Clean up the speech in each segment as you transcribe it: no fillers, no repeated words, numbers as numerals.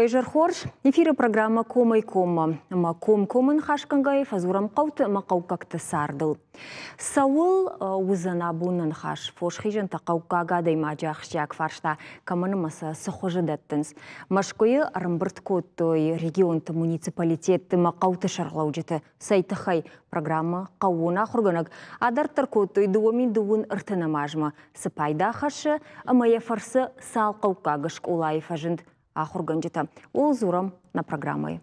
Уӕ изӕр хорз! Эфиры программӕ Комӕй коммӕ ӕмӕ комкоммӕ ныхасгӕнгӕйӕ фӕдзурӕм хъӕуты ӕмӕ хъӕуккӕгты цардыл. Цӕуыл уыдзӕн абон нӕ ныхас? Фосхизӕнтӕ хъӕуккаг адӕймаджы ахсджиаг фарста кӕмӕн ӕмӕ сӕ цы хуызы дӕттынц? Мӕскуыйы ӕрӕмбырд кодтой регионты муниципалитетты ӕмӕ хъӕуты сӕргълӕуджыты. Цӕй тыххӕй? Программӕ «Хъӕууон ахуыргӕнӕг» адарддӕр кодтой 2023 азмӕ. Цы пайда хӕссы ӕмӕ йӕ фӕрцы цал хъӕуккаг скъолайы фӕзынд ахуыргӕнджытӕ, ууыл дзурӕм нӕ программӕйы.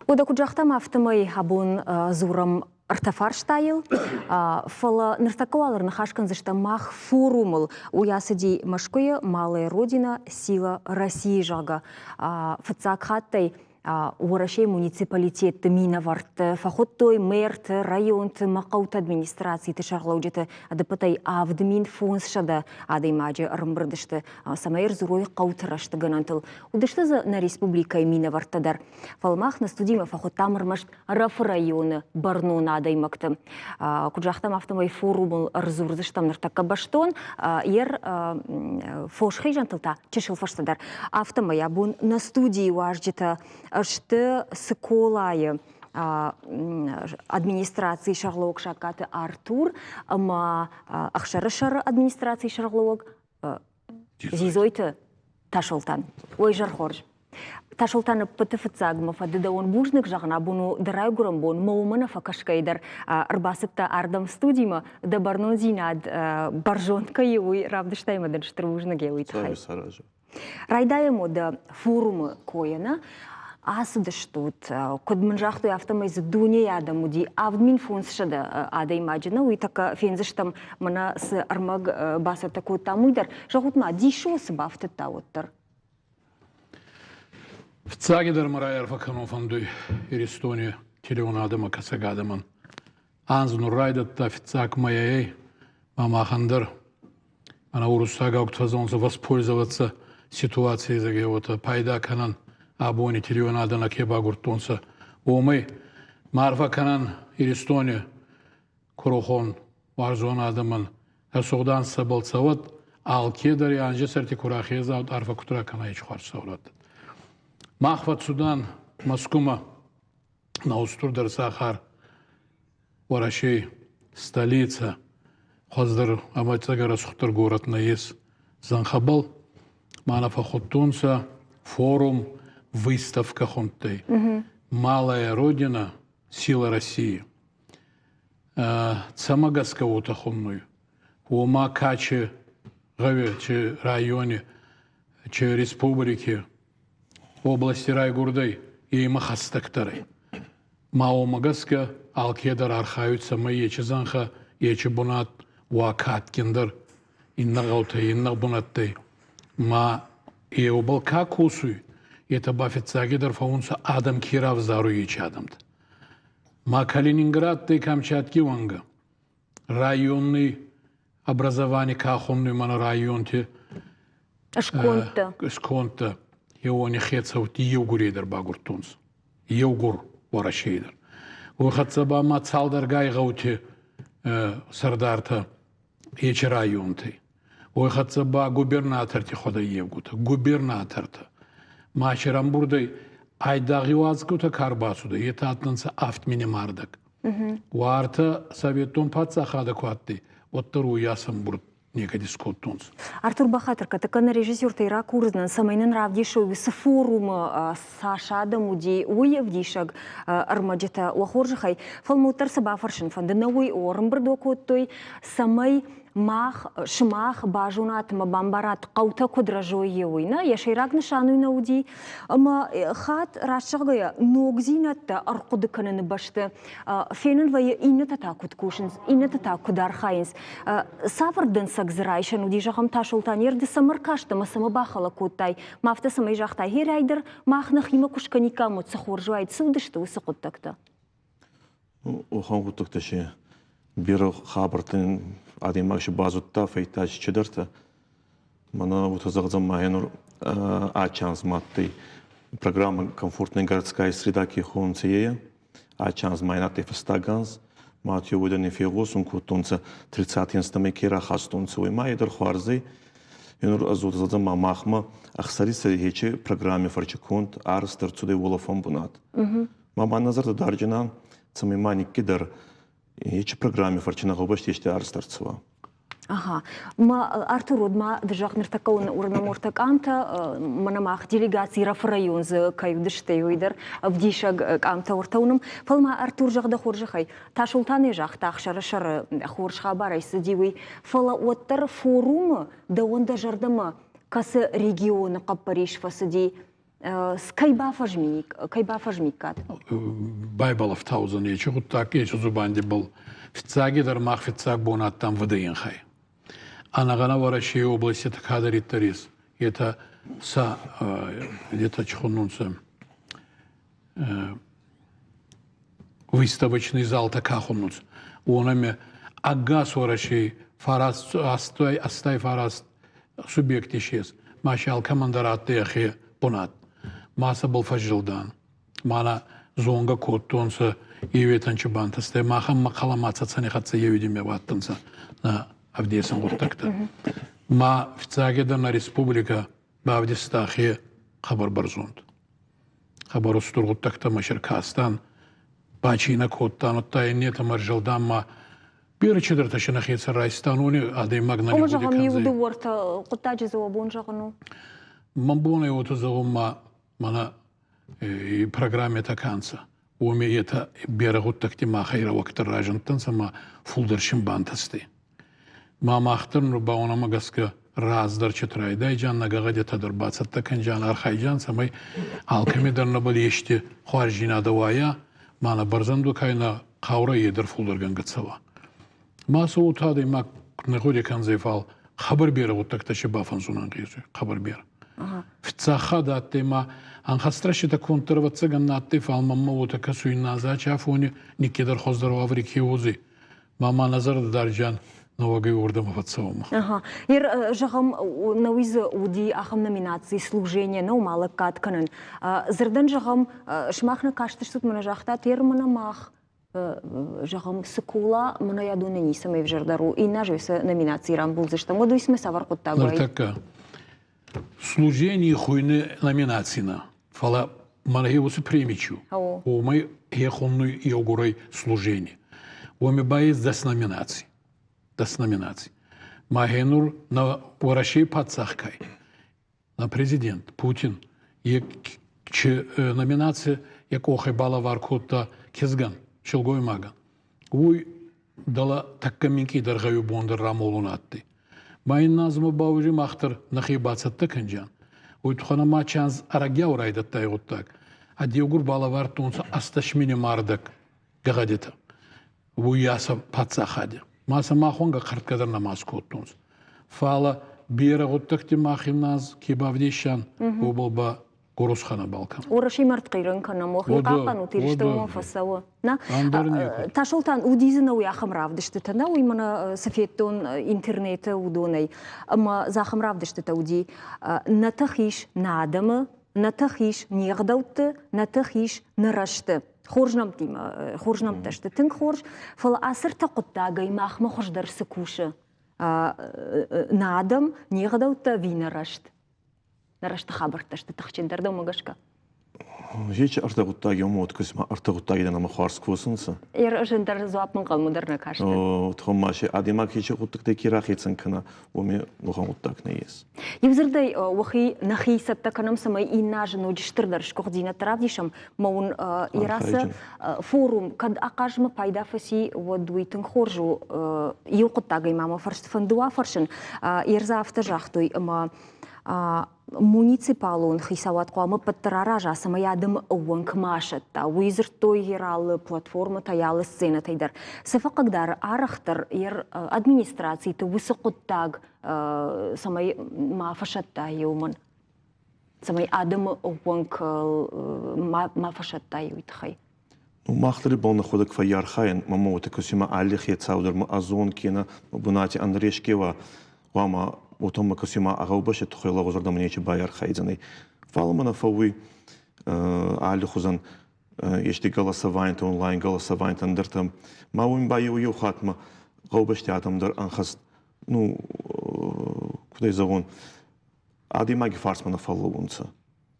Уӕдӕ куыд загътам, афтӕмӕй абон дзурӕм ӕртӕ фарстайыл, фӕлӕ ныртӕккӕ уал ӕрныхас кӕндзыстӕм мах форумыл. Уый ацыди Мӕскуыйы «Малая Родина. Сила России», зӕгъгӕ, фыццаг хаттӕй Уӕрӕсейы муниципалитетты минӕвӕртты фӕхуыдтой мэрты, районты ӕмӕ хъӕуты администрациты сӕргълӕуджыты ӕдӕппӕтӕй 7500 адӕймаджы ӕрӕмбырд сты, цӕмӕй ӕрдзурой хъӕуты рӕзты гӕнӕнтыл. Уыдысты дзы нӕ республикӕйы минӕвӕрттӕ дӕр. Фӕлӕ мах нӕ студимӕ фӕхуыдтам ӕрмӕст Ӕрӕфы районы бӕрнон адӕймӕгты. Куыд загътам, афтӕмӕй форумыл ӕрдзурдзыстӕм ныртӕккӕ бӕстон, йе фосхизӕнтыл та чысыл фӕстӕдӕр. Афтӕмӕй абон нӕ студийы уазджытӕ сты Цыколайы администрацийы сӕргълӕууӕг Сагкаты Артур ӕмӕ Ӕхсӕрысӕры администрацийы сӕргълӕууӕг Зизойты Тасолтан. Ой, зӕр хорз. Тасолтан ӕппӕты фыццаг мӕ фӕдыд дӕуӕн бузныг зӕгъын, абон у дӕ райгуырӕн бон, мӕ уымӕ нӕ фӕкӕсгӕйӕ дӕр ӕрбацыдтӕ ардӕм студимӕ, дӕ бӕрнондзинад бӕрзонд кӕй у, уый равдыстай мӕ дын стыр бузныг уый тыххӕй. Райдайӕм уӕдӕ форумы койӕ нӕ? Ацыдыстут, куыд мын загътой, афтӕмӕй дзы дунейы адӕм уыди 7500 адӕймаджы, нӕ уый тӕккӕ фендзыстӕм, мӕнӕ цы ӕрмӕг бацӕттӕ кодтам, уый дӕр. Зӕгъут-ма, дисы цы бафтыдта уӕддӕр? Фыццагидӕр мӕ райарфӕ кӕнун фӕндуй Иристони телеуынадӕмӕ кӕсӕг адӕмӕн. Анз нур райдӕдта фиццаг мӕйӕй, ма махӕн дӕр мӕнӕ уруссагау куд фӕззӕгъунцӕ, воспользоваться ситуацией зӕгъгӕ, уотӕ пайда кӕнӕн абони телеуынадӕ нӕ ке багурдтонцӕ, уомӕй. Ма арфӕ кӕнӕн Иристони курухон уарзон адӕмӕн рӕсугъд сӕбӕл цӕуӕд, алкедӕр анзи сӕрти ку рахеза, арфӕ куд ракӕна ечи хуарз цӕурӕд. Мах фӕццудан Мӕскумӕ, нӕ устурдӕр сахар Уӕрӕсей столицӕ, хуӕздӕр ӕма ӕцӕгӕй рӕсугъддӕр горӕт нӕййес зӕнхӕбӕл. Ма нӕ фӕххудтонцӕ форум выставкӕ хундтӕй «Малая Родина. Сила России». Цӕмӕ гӕсгӕ уотӕ хуннуй? Уома ка чи гъӕуи, чи райони, чи республики, области райгурдӕй, имӕ хӕстӕгдӕр ӕй. Ма уомӕ гӕсгӕ алкедӕр архайуй, цӕмӕй ечи зӕнхӕ, ечи бунат уа кадгиндӕр иннӕ гъӕутӕй, иннӕ бунӕттӕй. Ма еубӕл ка косуй, етӕ ба фиццагидӕр фӕуунцӕ адӕм ке равзаруй ечи адӕмтӕ. Ма Калининградтӕй Камчатки уӕнгӕ районный образование ка хоннуй мӕнӕ районти скондтӕ скондтӕ еуони хецӕутти еугурей дӕр багурдтонцӕ еугур Уӕрӕсей дӕр. Уой хӕццӕ ба ма цалдӕргай гъӕути сӕрдартӕ ечи районтӕй. Уой хӕццӕ ба губернаторти хуӕдӕййевгутӕ, губернатортӕ. Ма ӕмбурдӕй айдагъ иуазгутӕ ка рбацудӕй, етӕ адтӕнцӕ авд минемӕрдӕг. Уартӕ Советтон паддзахадӕ ку адтӕй, уӕддӕр уоййас ӕмбурд некӕд искодтонцӕ. Артур бахатыр кӕн, кӕнӕ режиссертӕй ракурдзынӕн, цӕмӕй нын равдисой уыцы форумы цас адӕм уыди, уый ӕвдисӕг ӕрмӕджытӕ уӕ хорзӕхӕй. Фӕлӕ мӕ уӕддӕр цы бафӕрсын фӕнды, нӕ уый ӕрӕмбырд кодтой, цӕмӕй мах, сымах базонат ӕмӕ бамбарат, хъӕутӕ куыд рӕзой, уый. Нӕ, йӕ сӕйраг нысан уый нӕ уыди. Ӕмӕ хатт, раст зӕгъгӕйӕ, ногдзинӕдтӕ ӕрхъуыды кӕныны бӕсты фенын вӕййы, иннӕтӕ та куыд кусынц, иннӕтӕ та куыд архайынц. Цавӕр дӕнцӕг дзы райсӕн уыди, зӕгъӕм, Тасолтан, ды цӕмӕ ркаст ӕмӕ цӕмӕ бахӕлӕг кодтай? Ма афтӕ цӕмӕй загътай, херӕй дӕр мах нӕхимӕ куы скӕниккам, уӕд цы хорз уаид, цы уыдысты уыцы хъуыддӕгтӕ? Уӕхӕн гъуддӕгтӕ си берӕ хабӕрттӕ адӕймаг си базудта, фӕййидта си чидӕртӕ. Мӕнӕ уотӕ зӕгъдзӕн ма нур ачанс ма адтӕй программа «Комфортная городская среда» ке хонунцӕ, е. Ачанс ма ин адтӕй фӕстаг анз. Ма теуӕдӕни фегъосун кодтонцӕ, 30 ӕнзтӕмӕ ке рахастонцӕ, уой ма е дӕр хуарз ӕй. Енур ӕз уотӕ ма махмӕ ӕхсӕрисӕри хече программи фӕрчи конд арӕзт ӕрцудӕй уолӕфӕн бунат. Ма ма нӕ зӕрдӕ дарджинан, цӕмӕй ма никкидӕр ечи программи фӕрчи нӕ гъӕубӕсти ести арӕзт ӕрцӕуа. Ага. Ма Артур, уӕд ма ды зӕгъ, ныртӕккӕ уырнӕм ортӕ къамтӕ, мӕнӕ мах делегаци Рафы район дзы кӕй уыдысты, уый дӕр ӕвдисӕг къамтӕ ортӕ уынӕм. Фӕлӕ ма Артур, зӕгъ дӕ хорзӕхӕй, Тасолтан загъта ӕхсӕрысӕры хорз хабарӕй цыди уый, фӕлӕ уӕддӕр форумы дӕуӕн дӕ зӕрдӕмӕ кӕцы регионы хъӕппӕрис фӕцыди, кӕй бафӕзмиккат? Байбалӕфтаудзӕн ечи гъуддаг, ечи дзубандибӕл. Фиццагидӕр мах фиццаг бон адтан ВДНХ-й. Ӕнӕгъӕнӕ Уӕрӕсей области кадӕриддӕр ес, етӕ сӕ етӕ чи хуннунцӕ выставочный залтӕ ка хуннунцӕ, уонӕми ӕгас Уӕрӕсей фараст астай фараст субъект исес. Ма си алкӕмӕн дӕр адтӕй ӕхе бунат. Ма сӕбӕл фӕззилдан. Мана зонгӕ кодтонцӕ еуетӕн чи бантӕстӕй, махӕн мӕхъӕлӕ ма Цӕцӕни хӕццӕ еуедемӕ бадтӕнцӕ нӕ ӕвдесӕн гъуддӕгтӕ. Ма фиццагедӕр нӕ республикӕ бавдиста ӕхе хъӕбӕр бӕрзонд. Хъӕбӕр устур гъуддӕгтӕмӕ се ркастан, бачийнӕ кодтан, удта иннетӕмӕ ӕрзилдан ма берӕ чидӕртӕ се нӕхецӕн райстан, уони адӕймаг нӕ Ома, зӕгъӕм, иу дыууӕртӕ хъуыддаджы дзы уӕ бон зӕгъын у? Мӕн бон ӕй уотӕ зӕгъун ма мӕнӕ программӕтӕ кӕнцӕ. Уоми етӕ берӕ гъуддӕгти махӕй рӕуӕгдӕр разиндтӕнцӕ ма фулдӕр син бантӕстӕй. Ма мах дӕр нур ба уонӕмӕ гӕсгӕ раздӕр чет райдайджан, нӕ гӕгъӕдитӕ дӕр бацӕттӕ кӕнджан, архайджан, цӕмӕй алкӕми дӕр нӕбӕл ести хуарздзийнадӕ уайа, ма нӕ бӕрзӕндур кай нӕ хъаурӕ е дӕр фулдӕргӕнгӕ цӕуа. Ма сӕ уотӕ адӕймаг нӕ гъуди кӕндзӕй, фал хъӕбӕр берӕ гъуддӕгтӕ си бафӕнзун ӕнгъезуй, хъӕбӕр берӕ. Фиццаг хатт адтӕй ма ӕнхӕстрӕститӕ конддӕр ӕвӕццӕгӕн нӕ адтӕй, фал мӕммӕ уотӕ кӕсуй назачи афони никкидӕр хуӕздӕр уавӕри ке уодзӕй. Ма ма нӕ зӕрдӕ дарджан нӕуӕгӕй уордӕмӕ фӕццӕуӕм. Ага. Ер, зӕгъӕм, нӕуи дзы уыди ахӕм номинаци «Служение», нӕу ма лӕггад кӕнын. Дзырдӕн зӕгъӕм, сымах нӕ кастыстут, мӕнӕ загътат, ер мӕнӕ мах зӕгъӕм, Цыкола мӕнӕ йӕ доны ницӕмӕй ӕвзӕрдӕр у, иннӕ аз цы номинаци рамбулдзыстӕм, уӕд уый цымӕ цавӕр хъуыддаг уаид? Ныртӕккӕ служение хуыйны номинаци нӕ, фӕлӕ мӕнӕ уыцы преми чи у, уымӕй йӕ хоннуй еугурӕй служение. Уоми ба есть дӕс номинаци. Дӕс номинаци. Ма гъенур нӕ Уӕрӕсей паддзах кай, на президент Путин е номинаци йӕ къохӕй балӕвар кодта кизгӕн, силгоймагӕн. Уый дӕлӕ тӕккӕ минкъийдӕр гъӕуи бон дӕр рамолун адтӕй. Ма ин назмӕ баузи мах дӕр нӕхе бацӕттӕ кӕнджиан. Уой туххӕн ма чанз ӕрӕгиау райдӕдта и гъуддаг. Ӕдеугур балӕвардтонцӕ ӕстӕс мини мардӕг гӕгъӕдитӕ. Уоййасӕ паддзахади. Ма сӕ махуӕнгӕ хъӕртгӕ дӕр нӕма скодтонцӕ. Фалӕ берӕ гъуддӕгти мах имназ ке бавдесиан, уобӕл ба гурусхӕ нӕбал кӕнӕн. Уӕрӕсемӕ ӕртхъирӕн кӕнӕм, уӕхи хъахъхъӕнут, Ирыстонмӕ фӕцӕуы. Нӕ? Тасолтан, уыди дзы нӕуый ахӕм равдыстытӕ, нӕ уый мӕнӕ цы федтон интернеты уыдонӕй. Ӕмӕ дзы ахӕм равдыстытӕ уыди. Нӕ тых ис нӕ адӕмы, нӕ тых ис не гъдӕутты, нӕ тых ис нӕ рӕзты. Хорз нӕмттимӕ, хорз нӕмттӕ сты тынг хорз, фӕлӕ ацы ртӕ хъуыддагӕй махмӕ хуыздӕр цы кусы? Нӕ адӕм, не гъдӕуттӕ ӕви нӕ рӕзт? Нӕ рӕзты хабӕрттӕ сты тыхджындӕр дӕумӕ гӕсгӕ? Ечи ӕртӕ гъуддаги омот кусма ӕртӕ гъуддаги дӕр нӕмӕ хуарз косунцӕ. Зындӕр дзуапп мын хъӕлмӕ дӕр нӕ кастӕн. Тухӕн ма се адӕймаг ечи гъуддӕгтӕй ке рахецӕн кӕна, уоми уӕхӕн гъуддаг нӕййес. Иу дзырдӕй, уӕхи нӕхи цӕттӕ кӕнӕм, цӕмӕй иннӕ азы ноджы стырдӕр сгуыхтдзинӕдтӕ равдисӕм. Мӕ уын Ирасы форум кӕд ахъазмӕ пайда фӕци, уӕд уый тынг хорз у. Иу хъуыддагӕй ма мӕ фӕнды уа фӕрсын. Ерза афтӕ загътой, ӕмӕ муниципалон хицауад хъуамӕ ӕппӕтдӕр араза, цӕмӕй адӕмы ӕууӕнк ма асӕтта. Уый дзырдтой йе алы платформӕтӕй, алы сценӕтӕй дӕр. Цы фӕхъыгдары арӕхдӕр администрациты уыцы хъуыддаг, цӕмӕй ма фӕсӕтта уымӕн, цӕмӕй адӕмы ӕууӕнк ма фӕсӕтта уый тыххӕй? Ну, мах дӕр ибӕл нӕхуӕдӕг фӕййархайӕн, мӕмӕ уотӕ кӕсуй алли хецау дӕр ма ӕзон кенӕ бунати ӕндӕр еске уа, гъуама уотӕмӕ кӕсуй ма гъӕубӕсти туххӕй лӕгъузӕрдӕмӕ нечи байархайдзӕнӕй. Фал мӕнӕ фӕууй аллихузӕн. Ести голосованиетӕ, онлайн голосованиетӕ ӕндӕртӕ. Ма уин ба еу-еу хатт ма гъӕубӕсти адӕм дӕр ӕнхӕст, ну, куд ӕй зӕгъон, адӕймаги фарсмӕ нӕ фӕллӕуунцӕ.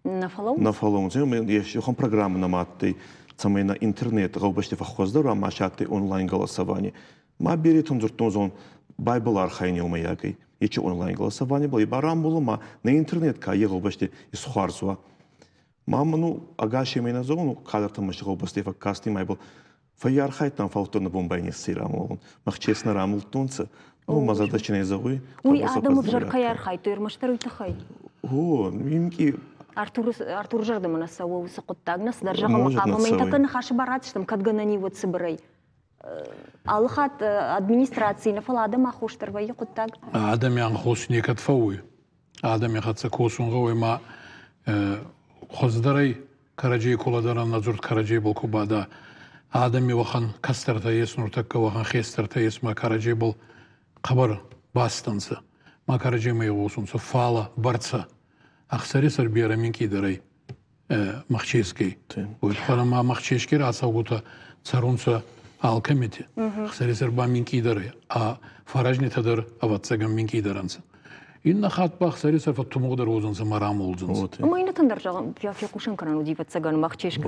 Нӕ фӕллӕуунцӕ? Нӕ фӕллӕуунцӕ. Ехон программӕ нӕма адтӕй, цӕмӕй нӕ интернет гъӕубӕсти фӕххуӕздӕр уа, ма си адтӕй онлайн голосование. Ма беретӕн дзурдтон зон Байбл архайӕн еумӕйагӕй. Ечи онлайн голосование был, ба рамбула ма на интернет ка е гъӕубӕсти исхуарз уа. Ма ну ӕгасемӕй нӕ зонун, кадӕртӕмӕ си гъӕубӕсти фӕккасти ма ибӕл фӕййархайдтан, фал нӕ бон байнесси рамолун. Мах честно рамулдтонцӕ. Ну, ма зӕрдӕ чи нӕ зӕгъуй. Уый адӕмы ӕвзӕр кӕй архайдтой, ӕрмӕстдӕр уый тыххӕй. О, минкъи Артуры Артуры зӕрдӕмӕ нӕ цӕуы уыцы хъуыддаг, нӕ цыдӕр зӕгъӕм хъавӕм, ӕмӕ йын тӕккӕ ныхасы бар ратдзыстӕм, кӕд гӕнӕн и, уӕд цыбырӕй. Алы хатт администраци нӕ, фӕлӕ адӕм аххос дӕр вӕййы хъуыддаг. Адӕми анхос некӕд фӕууй. Адӕми хӕццӕ косун гъӕуй ма хуӕздӕрӕй кӕрӕдзей ку лӕдӕрӕн, нӕ дзурд кӕрӕдзебӕл ку бада. Адӕми уӕхӕн кӕстӕртӕ ес, нуртӕккӕ уӕхӕн хестӕртӕ ес, ма кӕрӕдзебӕл хъӕбӕр бастӕнцӕ, ма кӕрӕдземӕ игъосунцӕ, фалӕ бӕрцӕ ӕхсӕри сӕр берӕ минкъийдӕр ӕй Махчески. Уой туххӕн ма Махчески рацӕугутӕ цӕрунцӕ алкӕмити. Ӕхсӕри сӕр ба минкъийдӕр ӕй, а фӕрӕзнитӕ дӕр, ӕвӕццӕгӕн, минкъийдӕр ӕнцӕ. Иннӕ хатт ба ӕхсӕри сӕр фӕттумугъдӕр уодзӕнцӕ ма рамолдзӕнцӕ. Ӕма иннӕтӕн дӕр зӕгъӕн, фехъусын кӕнӕн уыди, ӕвӕццӕгӕн, Махческ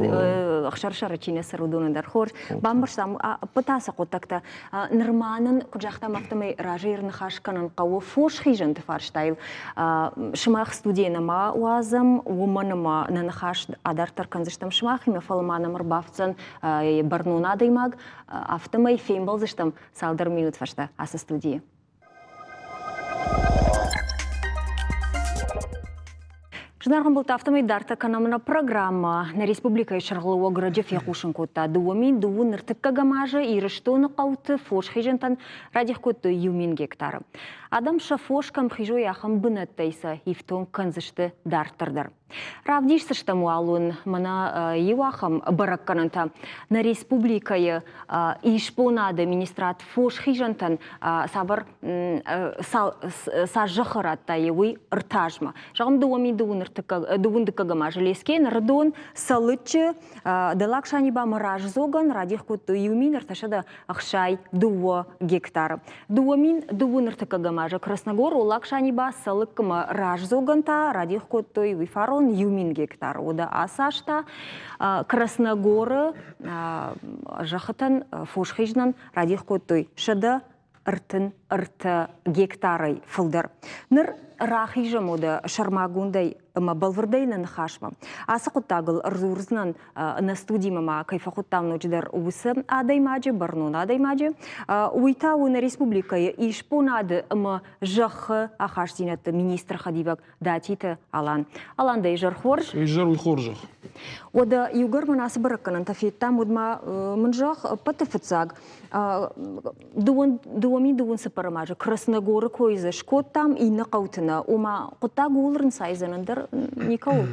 ӕхсӕрсӕры чи нӕ цӕры, уыдонӕн дӕр. Хорз, бамбӕрстам ӕппӕт ацы хъуыддӕгтӕ. Нырма нын, куыд загътам, афтӕмӕй разӕй ӕрныхас кӕнын хъӕуы фосхизӕнты фарстайыл. Сымах студийӕ нӕма уадзӕм, уымӕн ӕмӕ нӕ ныхас адарддӕр кӕндзыстӕм сымахимӕ, фӕлӕ ма нӕм ӕрбафтдзӕн бӕрнон адӕймаг. Афтӕмӕй фембӕлдзыстӕм цалдӕр минут фӕстӕ ацы студийы. Зынаргъ ӕмбӕлттӕ, афтӕмӕй дарддӕр кӕнӕм нӕ программӕ. Нӕ республикӕйы сӕргълӕууӕг раджы фехъусын кодта, 2002 ныртыккӕгӕм азы Ирыстоны хъӕуты фосхизӕнтӕн радих кодтой 1000 гектары. Адӕм сӕ фос кӕм хизой, ахӕм бынӕттӕй сӕ ифтонг кӕндзысты дарддӕр дӕр. Равдисдзыстӕм уал уын мӕнӕ иу ахӕм бӕрӕггӕнӕнтӕ. Нӕ республикӕйы исбонады министрад фосхизӕнтӕн цавӕр цас зӕххы радта, уый ӕртазмӕ. Зӕгъӕм, дыууын дыккӕгӕм азы Лескен, Рыдон, Цӕлыччы, Дӕллаг Санибамӕ раздзогӕн радих кодтой 1362 гектары. 2002 азы Красногор, Оллаг Саниба, Цӕлыккмӕ раздзогӕн та радих кодтой уый фарон 1000 гектар. Уӕдӕ ацы аз та Красногоры зӕххытӕн фосхизынӕн радих кодтой 133 гектарӕй фылдӕр. Ныр рахизӕм уӕдӕ сӕрмагондӕй ӕмӕ бӕлвырдӕй нӕ ныхасмӕ. Ацы хъуыддагыл ӕрдзурдзынӕн нӕ студимӕ ма кӕй фӕхуыдтам ноджыдӕр уыцы адӕймаджы, бӕрнон адӕймаджы. Уый та у нӕ республикӕйы исбонады ӕмӕ зӕххы ахастдзинӕдты министры хӕдивӕг Датиты Алан. Алан, дӕ изӕр хорз. Изӕр уый хорзӕх. Уӕдӕ иугӕр мын ацы бӕрӕггӕнӕнтӕ федтам, уӕд ма мын зӕгъ, ӕппӕты фыццаг 2024 азы Красногоры кой дзы скодтам, иннӕ хъӕуты нӕ. Ома хъуыддаг ууыл рынцайдзӕн, ӕндӕр никӕуыл?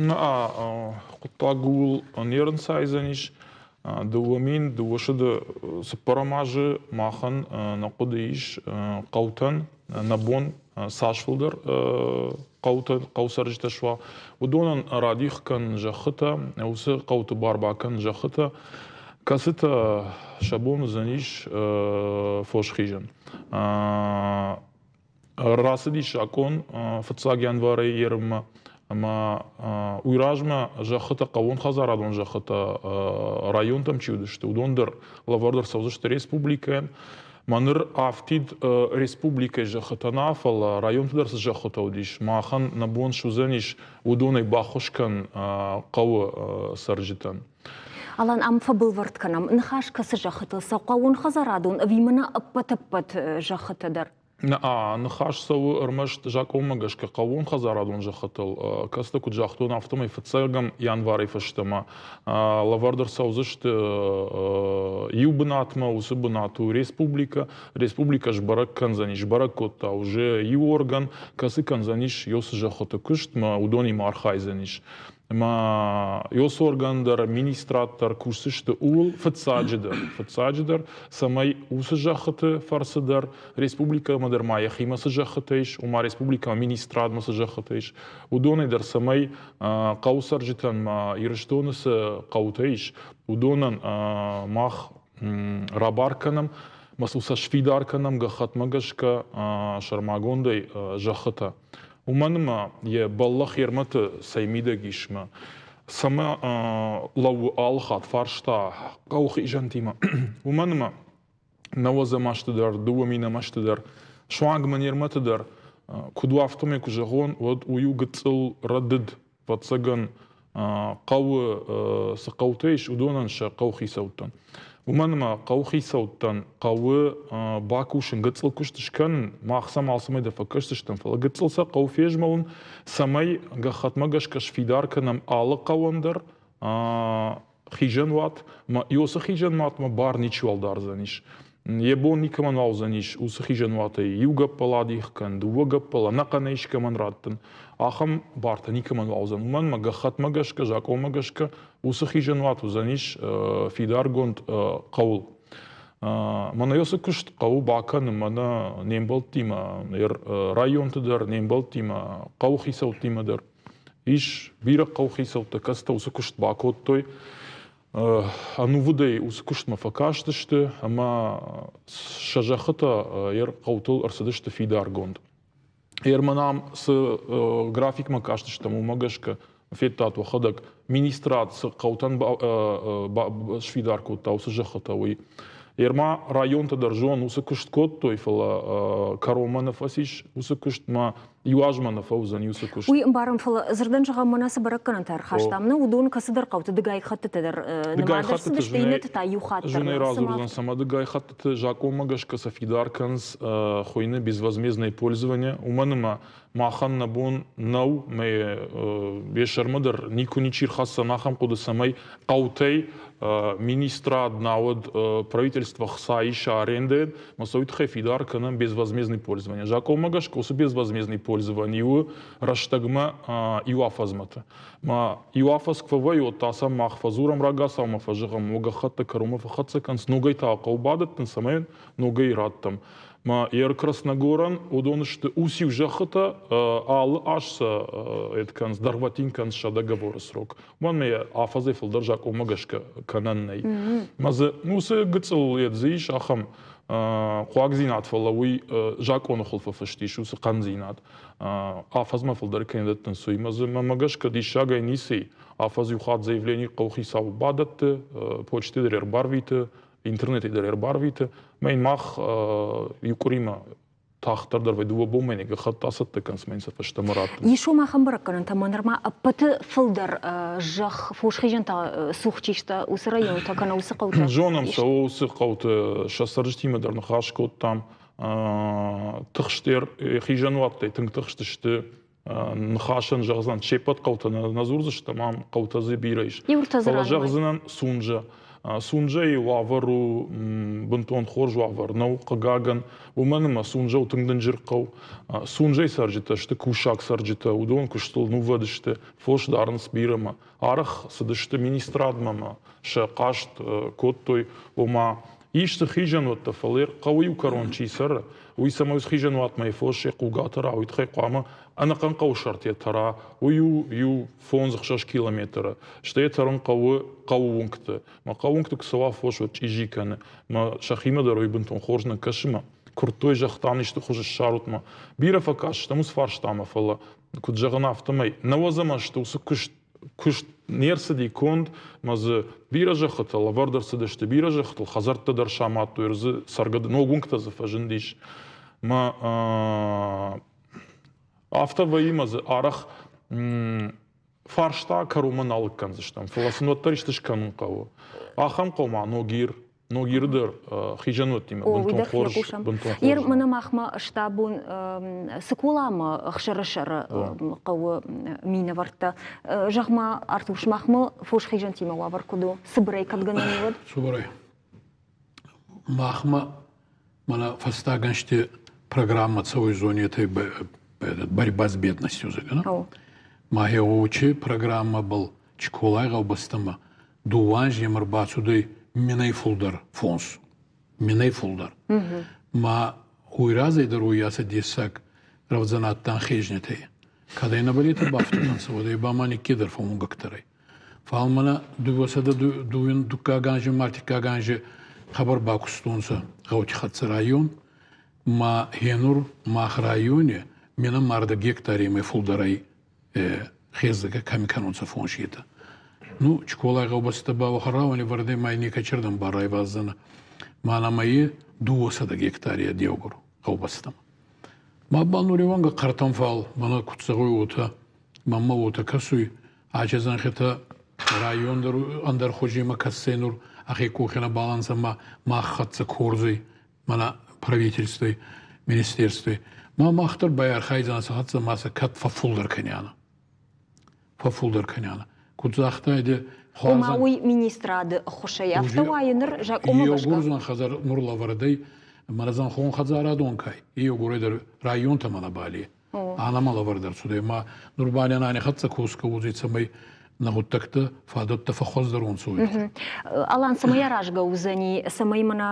Нӕ, хъуыддаг ууыл не рынцайдзӕнис. 2024 азы махӕн нӕ хъуыды ис хъӕутӕн нӕ бон цас фылдӕр хъӕутӕ, хъӕуцӕрджытӕ суа, уыдонӕн радих кӕн зӕххытӕ, уыцы хъӕуты бар бакӕн зӕххытӕ, кӕцытӕ сӕ бон уыдзӕнис фос хизын. Рацыдис закъон фыццаг январӕй ерынмӕ ӕмӕ уый размӕ зӕххытӕ, хъӕууонхӕдзарадон зӕххытӕ районтӕм чи уыдысты, уыдон дӕр лӕвӕрд ӕрцӕудзысты республикӕйӕн. Мӕ ныр афтид республикӕйы зӕххытӕ нӕ, фӕлӕ районты дӕр цы зӕххытӕ уыдис, махӕн нӕ бон суыдзӕнис уыдонӕй баххуыс кӕн хъӕуы цӕрджытӕн. Алан, ам фӕбӕлвырд кӕнӕм, ныхас кӕцы зӕххытыл цӕуы хъӕууонхӕдзарадон ӕви мӕнӕ ӕппӕт-ӕппӕт зӕххытӕ дӕр? Ныхас цӕуы ӕрмӕст закъонмӕ гӕсгӕ хъӕууонхӕдзарадон зӕххытыл, кӕцытӕ, куыд загътон, афтӕмӕй фыццӕгӕм январӕй фӕстӕмӕ лӕвӕрд ӕрцӕудзысты иу бынатмӕ, уыцы бынат у республикӕ. Республикӕ сбӕрӕг кӕндзӕнис, сбӕрӕг кодта уже иу орган, кӕцы кӕндзӕнис йоцы зӕххыты куыстмӕ, уыдонимӕ архайдзӕнис. Ӕмӕ ЕОС орган дӕр, министрад дӕр кусдзысты ууыл фыццаджыдӕр, фыццаджыдӕр, цӕмӕй уыцы зӕххыты фӕрцы дӕр республикӕмӕ дӕр ма йӕхимӕ цы зӕххытӕ ис, ома республикӕмӕ министрадмӕ цы зӕххытӕ ис, уыдонӕй дӕр цӕмӕй хъӕуы цӕрджытӕн ма Ирыстоны цы хъӕутӕ ис, уыдонӕн мах рабар кӕнӕм, ма сыл сӕ сфидар кӕнӕм гӕххӕтмӕ гӕсгӕ сӕрмагондӕй зӕххытӕ. Уымӕн ӕмӕ йӕ бӕллӕх йе рмӕты цӕй мидӕг ис мӕ цӕмӕ лӕууы алы хатт фарста хъӕуыхизӕнтимӕ. Уымӕн ӕмӕ нӕуӕдзӕм азты дӕр, 2000 азты дӕр, суанг мӕ не рмӕты дӕр, куыд у, афтӕмӕй куы зӕгъон, уӕд уый у гыццыл рӕдыд, ӕвӕццӕгӕн, хъӕуы цы хъӕутӕ ис, уыдонӕн сӕ хъӕуыхицӕуттӕн. Уымӕн ӕмӕ хъӕуыхицӕуттӕн хъӕуы бакусын, гыццыл куыст скӕнын, мах сӕм алцӕмӕй дӕр фӕкӕсдзыстӕм, фӕлӕ гыццыл сӕ хъӕуы фезмӕлын, цӕмӕй гӕххӕтмӕ гӕсгӕ сфидар кӕнӕм алы хъӕуӕн дӕр хизӕнуат, ӕмӕ уыцы хизӕнуатмӕ бар ничиуал дардзӕнис. Йӕ бон никӕмӕн уаудзӕнис уыцы хизӕнуатӕй иу гӕппӕл адих кӕн, дыууӕ гӕппӕл ӕнӕхъӕнӕй искӕмӕн раттын. Ахӕм бартӕ никӕмӕн уаудзӕн. Уымӕн ӕмӕ гӕххӕтмӕ гӕсгӕ, закъонмӕ гӕсгӕ уыцы хизӕнуат уыдзӕнис фидаргонд хъӕуыл. Мӕнӕ уыцы куыст хъӕуы бакӕнын мӕнӕ не мбӕлттимӕ, районты дӕр, не мбӕлттимӕ, хъӕуы хицӕуттимӕ дӕр. Ис бирӕ хъӕуыхицӕуттӕ, кӕцытӕ уыцы куыст бакодтой. Ӕнувыдӕй уыцы куыстмӕ фӕкастысты ӕмӕ сӕ зӕххытӕ йӕ хъӕутыл ӕрцыдысты фидаргонд. Ерман ам цы графикмӕ кастыстӕм, уымӕ гӕсгӕ федтат уӕхӕдӕг, министрад цы хъӕутӕн сфидар кодта, уыцы зӕххытӕ, уый. Ерма районтӕ дӕр зон уыцы куыст кодтой, фӕлӕ кӕронмӕ нӕ фӕцис уыцы куыстмӕ иу азмӕ нӕ фӕуыдзӕн уыцы куыст. Уый ӕмбарӕм, фӕлӕ дзырдӕн зӕгъӕм, мӕнӕ цы бӕрӕггӕнӕнтӕ ӕрхастам, нӕ уыдон кӕцыдӕр хъӕуты дыгай хӕттыты дӕр нымад ӕрцыдысты, иннӕты та иу хатт дӕр. Зынӕй радзурдзӕн, цӕмӕ дыгай хӕттыты закъонмӕ гӕсгӕ сӕ фидар кӕнынц хуыйны безвозмездное пользование, уымӕн ӕмӕ махӕн нӕ бон нӕу, мӕ йӕ сӕрмӕ дӕр никуы ничи рхӕсдзӕн ахӕм хъуыды, цӕмӕй хъӕутӕй министрад, науӕд правительство хца иса арендӕйӕн, ма сӕ уый тыххӕй фидар кӕнӕм безвозмездный пользование. Закъонмӕ гӕсгӕ уыцы безвозмездный пользование у рӕстӕгмӕ иу афӕдзмӕты. Ма иу афӕдз куы фӕвӕййы, уӕд та сӕм мах фӕдзурӕм рагацау ӕмӕ фӕзӕгъӕм, уӕ гӕххӕтты кӕронмӕ фӕхӕццӕ кӕнынц, ногӕй та хъӕуы бадӕттын, цӕмӕй ногӕй раттӕм. Ма Ер Красногорӕн уыдон сты ус-иу зӕххытӕ, алы аз сӕ эд кӕнынц, дӕргъвӕтин кӕнынц сӕ договоры срок. Уымӕн ӕмӕ йӕ афӕдзӕй фылдӕр закъонмӕ гӕсгӕ кӕнӕн нӕй. Мӕ дзы уыцы гыццыл йед дзы ис ахӕм хъуагдзинад, фӕлӕ уый закъоны хуылфы фыст ис, уыцы хъӕндзинад. Афӕдзмӕ фылдӕр кӕй нӕ дӕттынц, уый. Мӕ дзы мӕнмӕ гӕсгӕ диссагӕй ницы и. Афӕдз иу хатт заявлени хъӕуыхицау бадӕтты, почты дӕр ӕрбарвиты, интернетӕй дӕр ӕрбарвиты. Мӕ йын мах иу къуыримӕ тагъддӕр дӕр вӕй дыууӕ бонмӕ не гӕххӕтт ацӕттӕ кӕнынц мӕ йын сӕ фӕстӕмӕ раттынц. Ис уым ахӕм бӕрӕггӕнӕнтӕ, ӕмӕ нырма ӕппӕты фылдӕр зӕхх фосхизӕнтӕ цух чи сты, уыцы районтӕ кӕнӕ уыцы хъӕутӕ? Зонӕм сӕ, уыцы хъӕуты сӕ цӕрджытимӕ дӕр ныхас кодтам. Тыхстдӕр хизӕнуӕттӕй тынг тыхст сты ныхасӕн зӕгъдзӕн, се ппӕт хъӕутӕ нӕ дзурдзыстӕм, ам хъӕутӕ дзы бирӕ ис. Фӕлӕ зӕгъдзынӕн Сунжа. Сунжайы уавӕр у бынтон хорз уавӕр нӕу, хъыгагӕн, уымӕн ӕмӕ Сунжа у тынг дынджыр хъӕу. Сунжайы цӕрджытӕ сты кусаг цӕрджытӕ, уыдон куыстыл нувӕд сты, фос дарынц бирӕмӕ. Арӕх цыдысты министрадмӕ ӕмӕ сӕ хъаст кодтой, ома Ис дзы хизӕнуӕттӕ, фӕлӕ хъӕуы иу кӕрон чи цӕры, уый цӕмӕй уыцы хизӕнуатмӕ йӕ фос йӕ хъугаты ра, уый тыххӕй хъуамӕ ӕнӕхъӕн хъӕуы сӕрты йӕ тӕра. Уый у иу фондз-ӕхсӕз километры. Стӕй йӕ тӕрын хъӕуы хъӕуы уынгты. Мӕ хъӕуы уынгты куы цӕуа фос, уӕд чъизи кӕны. Мӕ сӕхимӕ дӕр уый бынтон хорз нӕ кӕсы мӕ. Куырдтой, зӕгътам, исты хуызы ссарут мӕ. Бирӕ фӕкастыстӕм уыцы фарстамӕ, фӕлӕ, куыд зӕгъын, афтӕмӕй нӕуӕдзӕм азты уыцы куыст куыст не рцыди конд, ӕмӕ дзы бирӕ зӕххытӕ лӕвӕрд ӕрцыдысты, бирӕ зӕххытыл хӕдзӕрттӕ дӕр самадтой, дзы цӕргӕ ног уынгтӕ дзы фӕзындис. Мӕ афтӕ вӕййы мӕ дзы арӕх фарста кӕронмӕ нал лыг кӕндзыстӕм, фӕлӕ сын уӕддӕр исты скӕнын хъӕуы. Ахӕм хъӕу ма Ногир, Ногиры дӕр хизӕнуӕттимӕ бынтон хорз, бынтон хорз. Ер мӕнӕ махмӕ штабон Цыколамӕ ӕхсӕрысӕры хъӕуы минӕвӕрттӕ. Зӕгъ-ма, Артур, сымахмӕ фосхизӕнтимӕ уавӕр куыд у? Цыбырӕй кӕд гӕнӕн и, уӕд? Цыбырӕй. Махмӕ мӕнӕ фӕстаг ӕнзти программӕ цӕуй зонетӕй борьба с бедностью, зӕгъгӕ. Ма гъеуочи программӕбӕл Чиколай гъӕубӕстӕмӕ дууӕ анземӕ ӕрбацудӕй минӕй фулдӕр фонс. Минӕй фулдӕр. Ма уой разӕй дӕр уоййасӕ дессаг рӕвдзӕн адтан хезнетӕй. Кӕдӕй нӕбӕл етӕ бафтудӕнцӕ, уӕдӕй ба ма никкидӕр фӕуунгӕгдӕр ӕй. Фал мӕнӕ дууӕсӕдӕ дууин дуккаг анзи ма ӕртиккаг анзи хабар бакустонцӕ гъӕути хӕццӕ район, ма гьенур мах райони минӕ мардӕ гектаремӕй фулдӕрӕй хездзагӕ кӕми кӕнунцӕ фонситӕ. Ну, Чиколай гъӕубӕстӕ ба уӕхӕн рауӕни ма некӕчердӕм ба райваздзӕнӕ. Ма нӕмӕ е 200 гектари деугур гъӕубӕстӕмӕ. Ма ба нуриуӕнгӕ хъӕртӕн фал, мӕнӕ куд зӕгъуй, уотӕ, мӕнмӕ уотӕ кӕсуй, аче зӕнхитӕ район дӕр ӕндӕр хузимӕ кӕссӕй нур ӕхе къохи нӕ балансӕ ма мах хӕццӕ кордзуй мӕнӕ правительствой, министерствой. Ма мах дӕр байархайдзӕнӕ сӕ хӕццӕ ма сӕ кӕд фӕффулдӕр кӕнианӕ. Фӕффулдӕр кӕнианӕ. Куд загътайдӕ, Ома уый министрады ӕххуысӕй афтӕ уайы ныр закъонмӕ гӕсгӕ? Еугур хӕдзар нур лӕвӕрдӕй мӕнӕ зӕнхон хӕдзарадон кай, еугурӕй дӕр районтӕмӕ нӕ бали. Ӕнӕмӕ лӕвӕрд ӕрцудӕй ма нур ба нӕ хӕццӕ косгӕ уодзӕй, цӕмӕй нӕ гъуддӕгтӕ фадӕттӕ фӕххуӕздӕр уонцӕ уой. Алан, цӕмӕй аразгӕ уыдзӕни, цӕмӕй мӕнӕ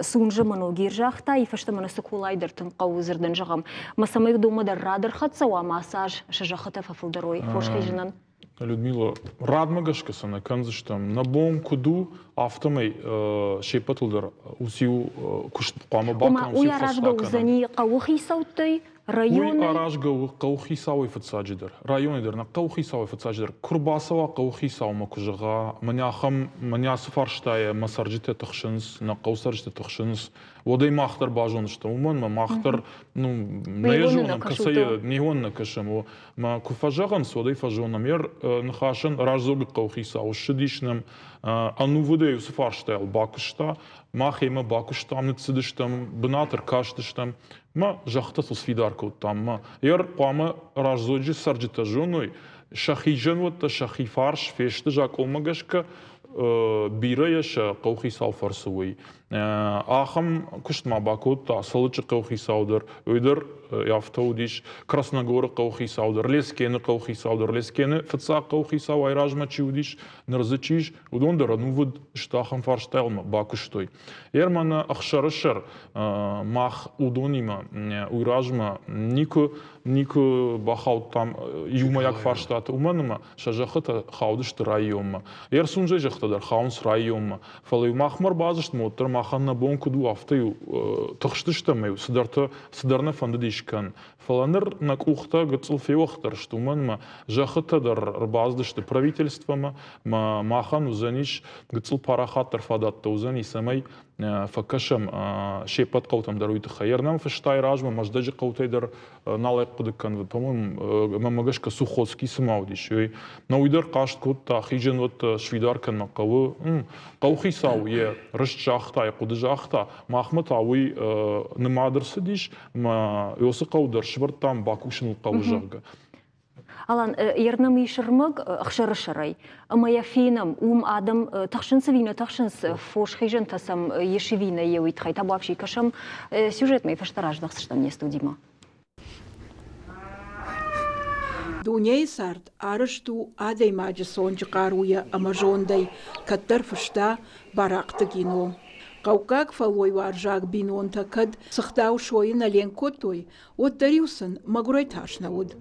Сунжы Маногир загъта, и фӕстӕ мӕнӕ Соколай дӕр тынг хъӕуы дзырдӕн зӕгъӕм, ма цӕмӕй уыдонмӕ дӕр рад ӕрхӕццӕ уа, ма ацы аз сӕ зӕххытӕ фӕфылдӕр уой фосхизынӕн? Людмила, радмӕ гӕсгӕ сӕ нӕ кӕндзыстӕм. Нӕ бон куыд у, афтӕмӕй се ппӕтыл дӕр уыциу куыст хъуамӕ бакӕнӕм. Уый аразгӕ уыдзӕни хъӕуыхицӕуттӕй, районӕй? Уый аразгӕ у хъӕуыхицауӕй фыццаджыдӕр. Районӕй дӕр нӕ хъӕуыхицауӕй фыццаджыдӕр. Куы рбацӕуа хъӕуыхицаумӕ, куы зӕгъа, мӕнӕ ахӕм, мӕнӕ ацы фарстайӕ мӕ цӕрджытӕ тыхсынц, нӕ хъӕуы цӕрджытӕ тыхсынц, уӕд ӕй мах дӕр базондзыстӕм. Уымӕн ӕмӕ мах дӕр ну, нӕ зонӕм, кӕцӕй не нӕ кӕсӕм. Мӕ куы фӕзӕгъынц, уӕд ӕй фӕзонӕм. Йе ныхасӕн Раздзогы хъӕуыхицау ссыдис нӕм, ӕнувыдӕй уыцы фарстайыл бакуыста. Мах йемӕ бакуыстам, ныццыдыстӕм, бынат ӕркастыстӕм, мӕ зӕххытӕ сыл сфидар кодтам. Мӕ йе хъуамӕ Раздзоджы цӕрджытӕ зоной, сӕхи зӕнуӕттӕ сӕхи фарс фесты закъонмӕ гӕсгӕ, бирӕ йӕ сӕ хъӕуыхицау фӕрцы уый. Ахӕм куыст ма бакодта Цӕлыччы хъӕуыхицау дӕр, уый дӕр афтӕ уыдис Красногоры хъӕуыхицау дӕр, Лескены хъӕуыхицау дӕр. Лескены фыццаг хъӕуыхицау айразмӕ чи уыдис, ныр дзы чи ис, уыдон дӕр ӕнувыд сты ахӕм фарстайыл бакуыстой. Ерманы ӕхсӕрысӕр мах уыдонимӕ уый размӕ никуы никуы бахаудтам иумӕйаг фарстаты, уымӕн ӕмӕ сӕ зӕххытӕ хаудысты районмӕ. Ерсунжӕй зӕххытӕ дӕр хауынц районмӕ. Фӕлӕ-иу махмӕ ӕрбацыдыстӕм, уӕддӕр махӕн нӕ бон куыд у, афтӕ-иу тыхстыстӕм-иу, цыдӕртӕ, цыдӕр нӕ фӕндыдис кӕн. Фӕлӕ ныр нӕ къухтӕ гыццыл феуӕгъддӕр сты, уымӕн ӕмӕ зӕххытӕ дӕр ӕрбацыдысты правительствомӕ, ӕмӕ махӕн уыдзӕнис гыццыл парахатдӕр фадӕттӕ уыдзӕни, цӕмӕй фӕкӕсӕм се ппӕт хъӕутӕм дӕр уый тыххӕй. Ӕрнӕм фыстай размӕ Мӕздӕджы хъӕутӕй дӕр нал ӕй хъуыды кӕнын, по-моему, мӕнмӕ гӕсгӕ Сухотский цыма уыдис, уый. Но уый дӕр хъаст кодта, хизӕнуӕттӕ сфидар кӕнын хъӕуы. Хъӕуыхицау йӕ рыст загъта, йӕ хъуыды загъта, махмӕ та уый нымад ӕрцыдис, ӕмӕ уыцы хъӕу дӕр сывӕрдтам бакусыныл хъӕуы, зӕгъгӕ. Алан, ернӕм ис ӕрмӕг ӕхсӕрысӕрӕй, ӕмӕ йӕ фенӕм, уым адӕм тыхсынц ӕви нӕ тыхсынц, фосхизӕнтӕ сӕм ис ӕви нӕ, уый тыххӕй табуафси кӕсӕм сюжетмӕ фӕстӕ раздӕхдзыстӕм не студимӕ. Дунейы цард арӕзт у адӕймаджы цонджы хъаруйӕ ӕмӕ зондӕй, кӕддӕр фыста Барахъты Гино. Хъӕуккаг фӕллойуарзаг бинонтӕ кӕд цыхтау сойы нӕ ленк кодтой, уӕддӕр-иу сын мӕгуырӕй тас нӕ уыд.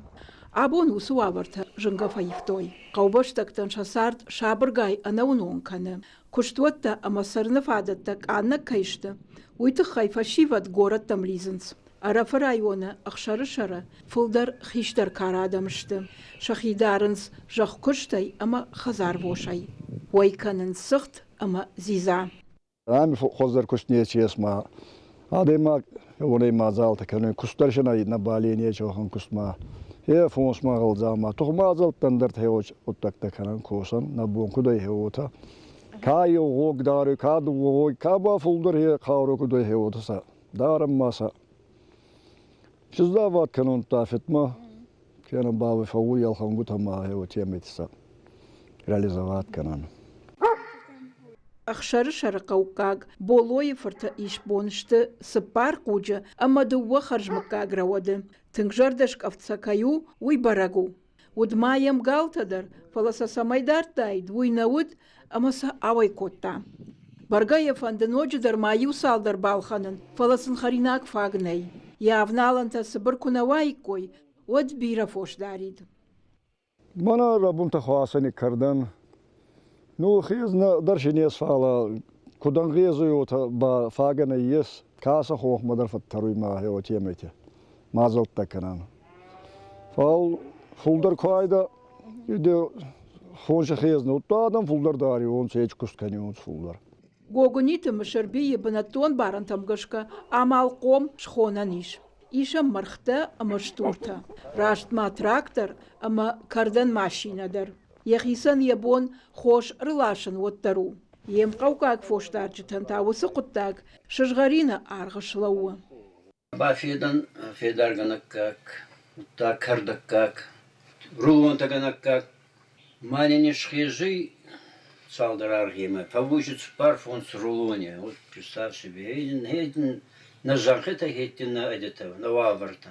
Абон уыцы уавӕртӕ зынгӕ фӕивтой. Хъӕубӕстӕгтӕн сӕ цард сабыргай ӕнӕуынон кӕны. Куыстуӕттӕ ӕмӕ цӕрыны фадӕттӕ къаннӕг кӕй сты, уый тыххӕй фӕсивӕд горӕттӕм лидзынц. Ӕрӕфы районы Ӕхсӕрысӕры фылдӕр хистӕр кары адӕм сты. Сӕхи дарынц зӕхкуыстӕй ӕмӕ хӕдзарвосӕй. Уӕй кӕнынц цыхт ӕмӕ дзидза. Ами хуӕздӕр куст нечи ес ма адӕймаг уонӕй мадзалтӕ кӕнуй, куст дӕр си нӕ бали нечи уӕхӕн кустмӕ. Е фонсмӕ гъӕлдзаумӕ тухмадзӕлттӕн дӕр гъуддӕгтӕ кӕнӕн косӕн, нӕ бон куд ӕй уотӕ. Ка еу гъог даруй, ка дууӕ гъоги, ка ба фулдӕр хе хъаурӕ куд ӕй уотӕ сӕ дарӕн ма сӕ. Сиздавад кӕнун тафетмӕ, кенӕ ба фӕууй ӕлхӕнгутӕ ма уотемӕйти сӕ реализовать кӕнӕн. Ӕхсӕрысӕры хъӕуккаг Болойы фырты исбон сты цыппар хъуджы ӕмӕ дыууӕ хӕрзмыггаг рӕуӕды. Тынг зӕрдӕскъӕфт сӕ кӕй у, уый бӕрӕг у. Уыд ма йӕм галтӕ дӕр, фӕлӕ сӕ цӕмӕй дардтаид, уый нӕ уыд ӕмӕ сӕ ауӕй кодта. Бӕргӕ йӕ фӕнды ноджыдӕр ма иу цалдӕр балхӕнын, фӕлӕ сын хӕринаг фаг нӕй. Йӕ авналӕнтӕ цыбыр куы нӕ уаиккой, уӕд бирӕ фос дарид. Мӕнӕ рӕбунтӕ хуасӕни кӕрдӕн. Ну, хезнӕ дӕр си не сфӕлӕ куд ӕнгъезуй, уотӕ ба фагӕ нӕййес. Кӕсӕ хонхмӕ дӕр фӕттӕруй ма уотемӕйти мадзӕлттӕ кӕнӕн. Фал фулдӕр ку айда, фонси хезнӕ, удта адӕм фулдӕр дариуонцӕ, ечи куст кӕниуонцӕ фулдӕр. Гогуниты Мысырбийы бынӕттон барӕнтӕм гӕсгӕ амалхъом схонӕн ис. Ис ӕм мӕргътӕ ӕмӕ стуртӕ, раст ма трактор ӕмӕ кӕрдӕн машинӕ дӕр. Йӕхицӕн йӕ бон хос ӕрласын уӕддӕр у. Йе мхъӕуккаг фосдарджытӕн та уыцы хъуыддаг сызгъӕрины аргъ слӕууы. Бафедӕн федаргӕнӕггаг, удта кӕрдӕггаг, рулонтӕгӕнӕггаг. Мӕнӕ не схезуй цалдӕр аргъемӕ, фӕууй цуппар-фондз рулони. Вот представь себе, нӕ зӕнхитӕ хеттин нӕ ӕдетӕ, нӕ уавӕртӕ.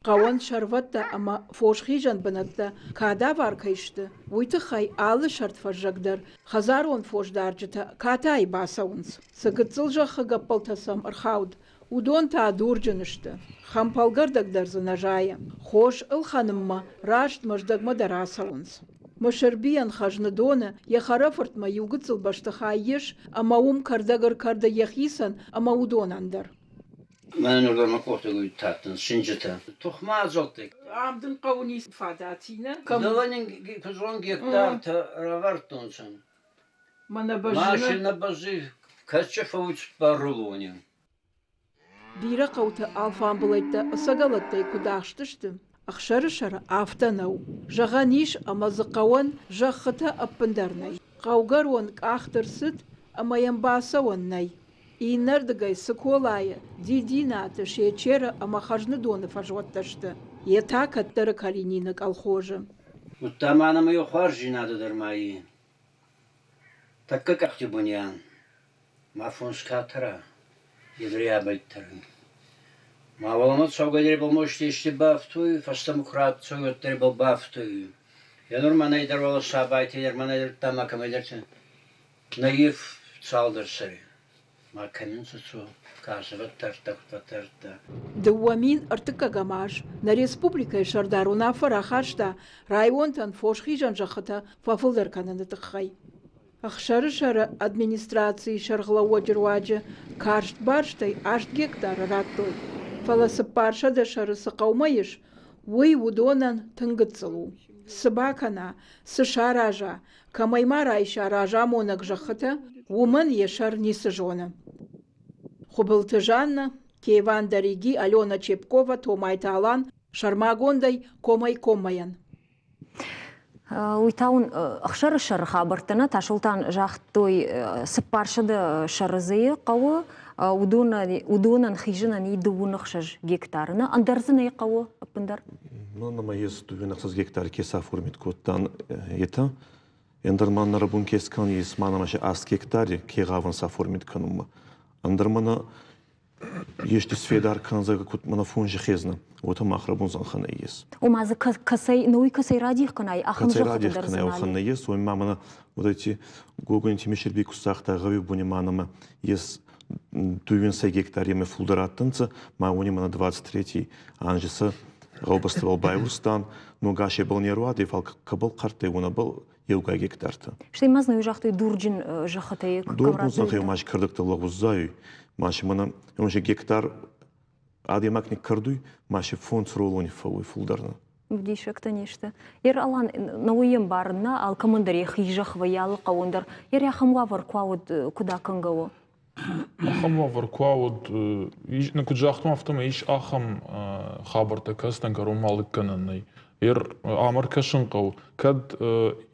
Хъӕуӕн сӕрвӕттӕ ӕмӕ фосхизӕн бынӕттӕ кадавар кӕй сты, уый тыххӕй алы сӕрд-фӕззӕг дӕр хӕдзарон фосдарджытӕ катайы бацӕуынц. Цы гыццыл зӕххы гӕппӕлтӕ сӕм ӕрхауд, уыдон та дурджын сты. Хӕмпӕлгӕрдӕг дӕр дзы нӕ зайы. Хос ӕлхӕнынмӕ раст Мӕздӕгмӕ дӕр ацӕуынц. Мысырбийӕн Хӕзныдоны йӕ хӕрӕфыртмӕ иу гыццыл бӕстыхай ис ӕмӕ уым кӕрдӕг ӕркӕрды йӕхицӕн ӕмӕ уыдонӕн дӕр. Мӕнӕн уырдӕм мӕ къухты тадтӕн сынджытӕ. Тухмадзӕлттӕ. Ам дын хъӕуы ницы фадат и, нӕ? Дӕуӕн куыдзон гектартӕ равардтонцӕ. Мӕнӕ бӕззы. Машинӕ бӕззы, кӕсчы фӕуд цыппар рулони. Бирӕ хъӕуты алфамбылӕйттӕ ӕцӕгӕлӕттӕй куыд ахстысты, ӕхсӕрысӕр афтӕ нӕу. Зӕгъӕн ис, ӕмӕ дзы хъӕуӕн зӕххытӕ ӕппындӕр нӕй. Хъӕугӕрон къахт ӕрцыд ӕмӕ йӕм бацӕуӕн нӕй. Иннӕрдыгӕй Цыколайы, Дидинаты, Сечеры ӕмӕ Хӕзныдоны фӕзуӕттӕ сты, йе та кӕддӕры Калинины колхозы. Удта ма нӕмӕ еу хуарздзийнадӕ дӕр ма и. Тӕккӕ къӕхти буни ан. Ма фонс ка тӕра, еврейабӕлттӕр. Ма уӕлӕмӕ цӕугӕдӕрбӕл мости ести бафтуй, фӕстӕмӕ ку рацӕуй, уӕддӕрбӕл бафтуй. Е нур мӕнӕй дӕр уӕлӕ Сабайти дӕр, мӕнӕй дӕр ма кӕмӕйдӕрти Наив цалдӕр сӕри. Ма кӕнынц цу кӕсӕвӕдтӕрттӕ, куыдвӕдтӕрттӕ. 2003 аз нӕ республикӕйы сӕрдар уынаффӕ рахаста районтӕн фосхизӕн зӕххытӕ фӕфылдӕр кӕныны тыххӕй. Ӕхсӕрысӕры администрацийы сӕргълӕууӕджы руаджы карст барстӕй 8 гектары радтой, фӕлӕ 400 сӕры цы хъӕумӕ ис, уый уыдонӕн тынг гыццыл у. Цы бакӕна, цы сараза, Кӕмӕй ма райса разамонӕг зӕххытӕ, уымӕн йӕ сӕр ницы зоны. Хуыбылты Жаннӕ, Кеван Дариги, Алена Чепкова, Томайты Алан, сӕрмагондӕй Комӕй-коммӕйӕн. Уый та уын ӕхсӕры сӕры хабӕрттӕ нӕ Тасолтан загътой 400 сӕры дзы хъӕуы, уыдонӕн хизынӕн и 26 гектары. Нӕ ӕндӕр дзы нӕй хъӕуы ӕппындӕр? Ну, нама ес 26 гектар ке саформит кодтан это. Ӕндӕр ма нӕрӕбун ке скан ес ма нама 8 гектари ке гъавӕн саформит кӕнунмӕ. Ӕндӕр мана ести сфедар кӕнзӕг куд мана фонжи хезна. Уотӕ мах рӕбун зӕнхӕ нӕййес. Ома дзы кӕцӕй, ну уый кӕцӕй радих кӕнай, ахӕм Кӕцӕй зӕххыты радих дӕр кӕнай, дзы уӕхӕн нӕййес. Уой ма мана вот эти Гогонти Мишерби ку загъта гъӕуи буни ма нама ес 25 гектари фулдӕр адтӕнцӕ, ма уони мана 23 анзи сӕ гъӕубӕстӕбӕл байурстан, но гасебӕл не руадӕй, фал кӕбӕл хъӕрттӕй, уонӕбӕл еугай гектартӕ. Стӕй ма знай загътой дурджын зӕххытӕй Дурджын зӕххӕй ма кӕрдӕгтӕ лӕгъуз ма си мана гектар адӕймаг никкӕрдуй, ма си фондз рулони фӕууй фулдӕр. Диссӕгтӕ не сты. Ер Алан, науӕй ӕмбарын нӕ, алкӕмӕн дӕр йӕхи зӕхх вӕййы алы хъӕуӕн дӕр. Ер ахӕм уавӕр куы уыд, куыд акӕнгӕ у? Ахӕм уавӕр куы уыд, ну, куыд загътон, афтӕмӕй ис ахӕм хабӕрттӕ, кӕцытӕн кӕронмӕ алыг кӕнӕн нӕй. Ер ам ӕркӕсын хъӕуы, кӕд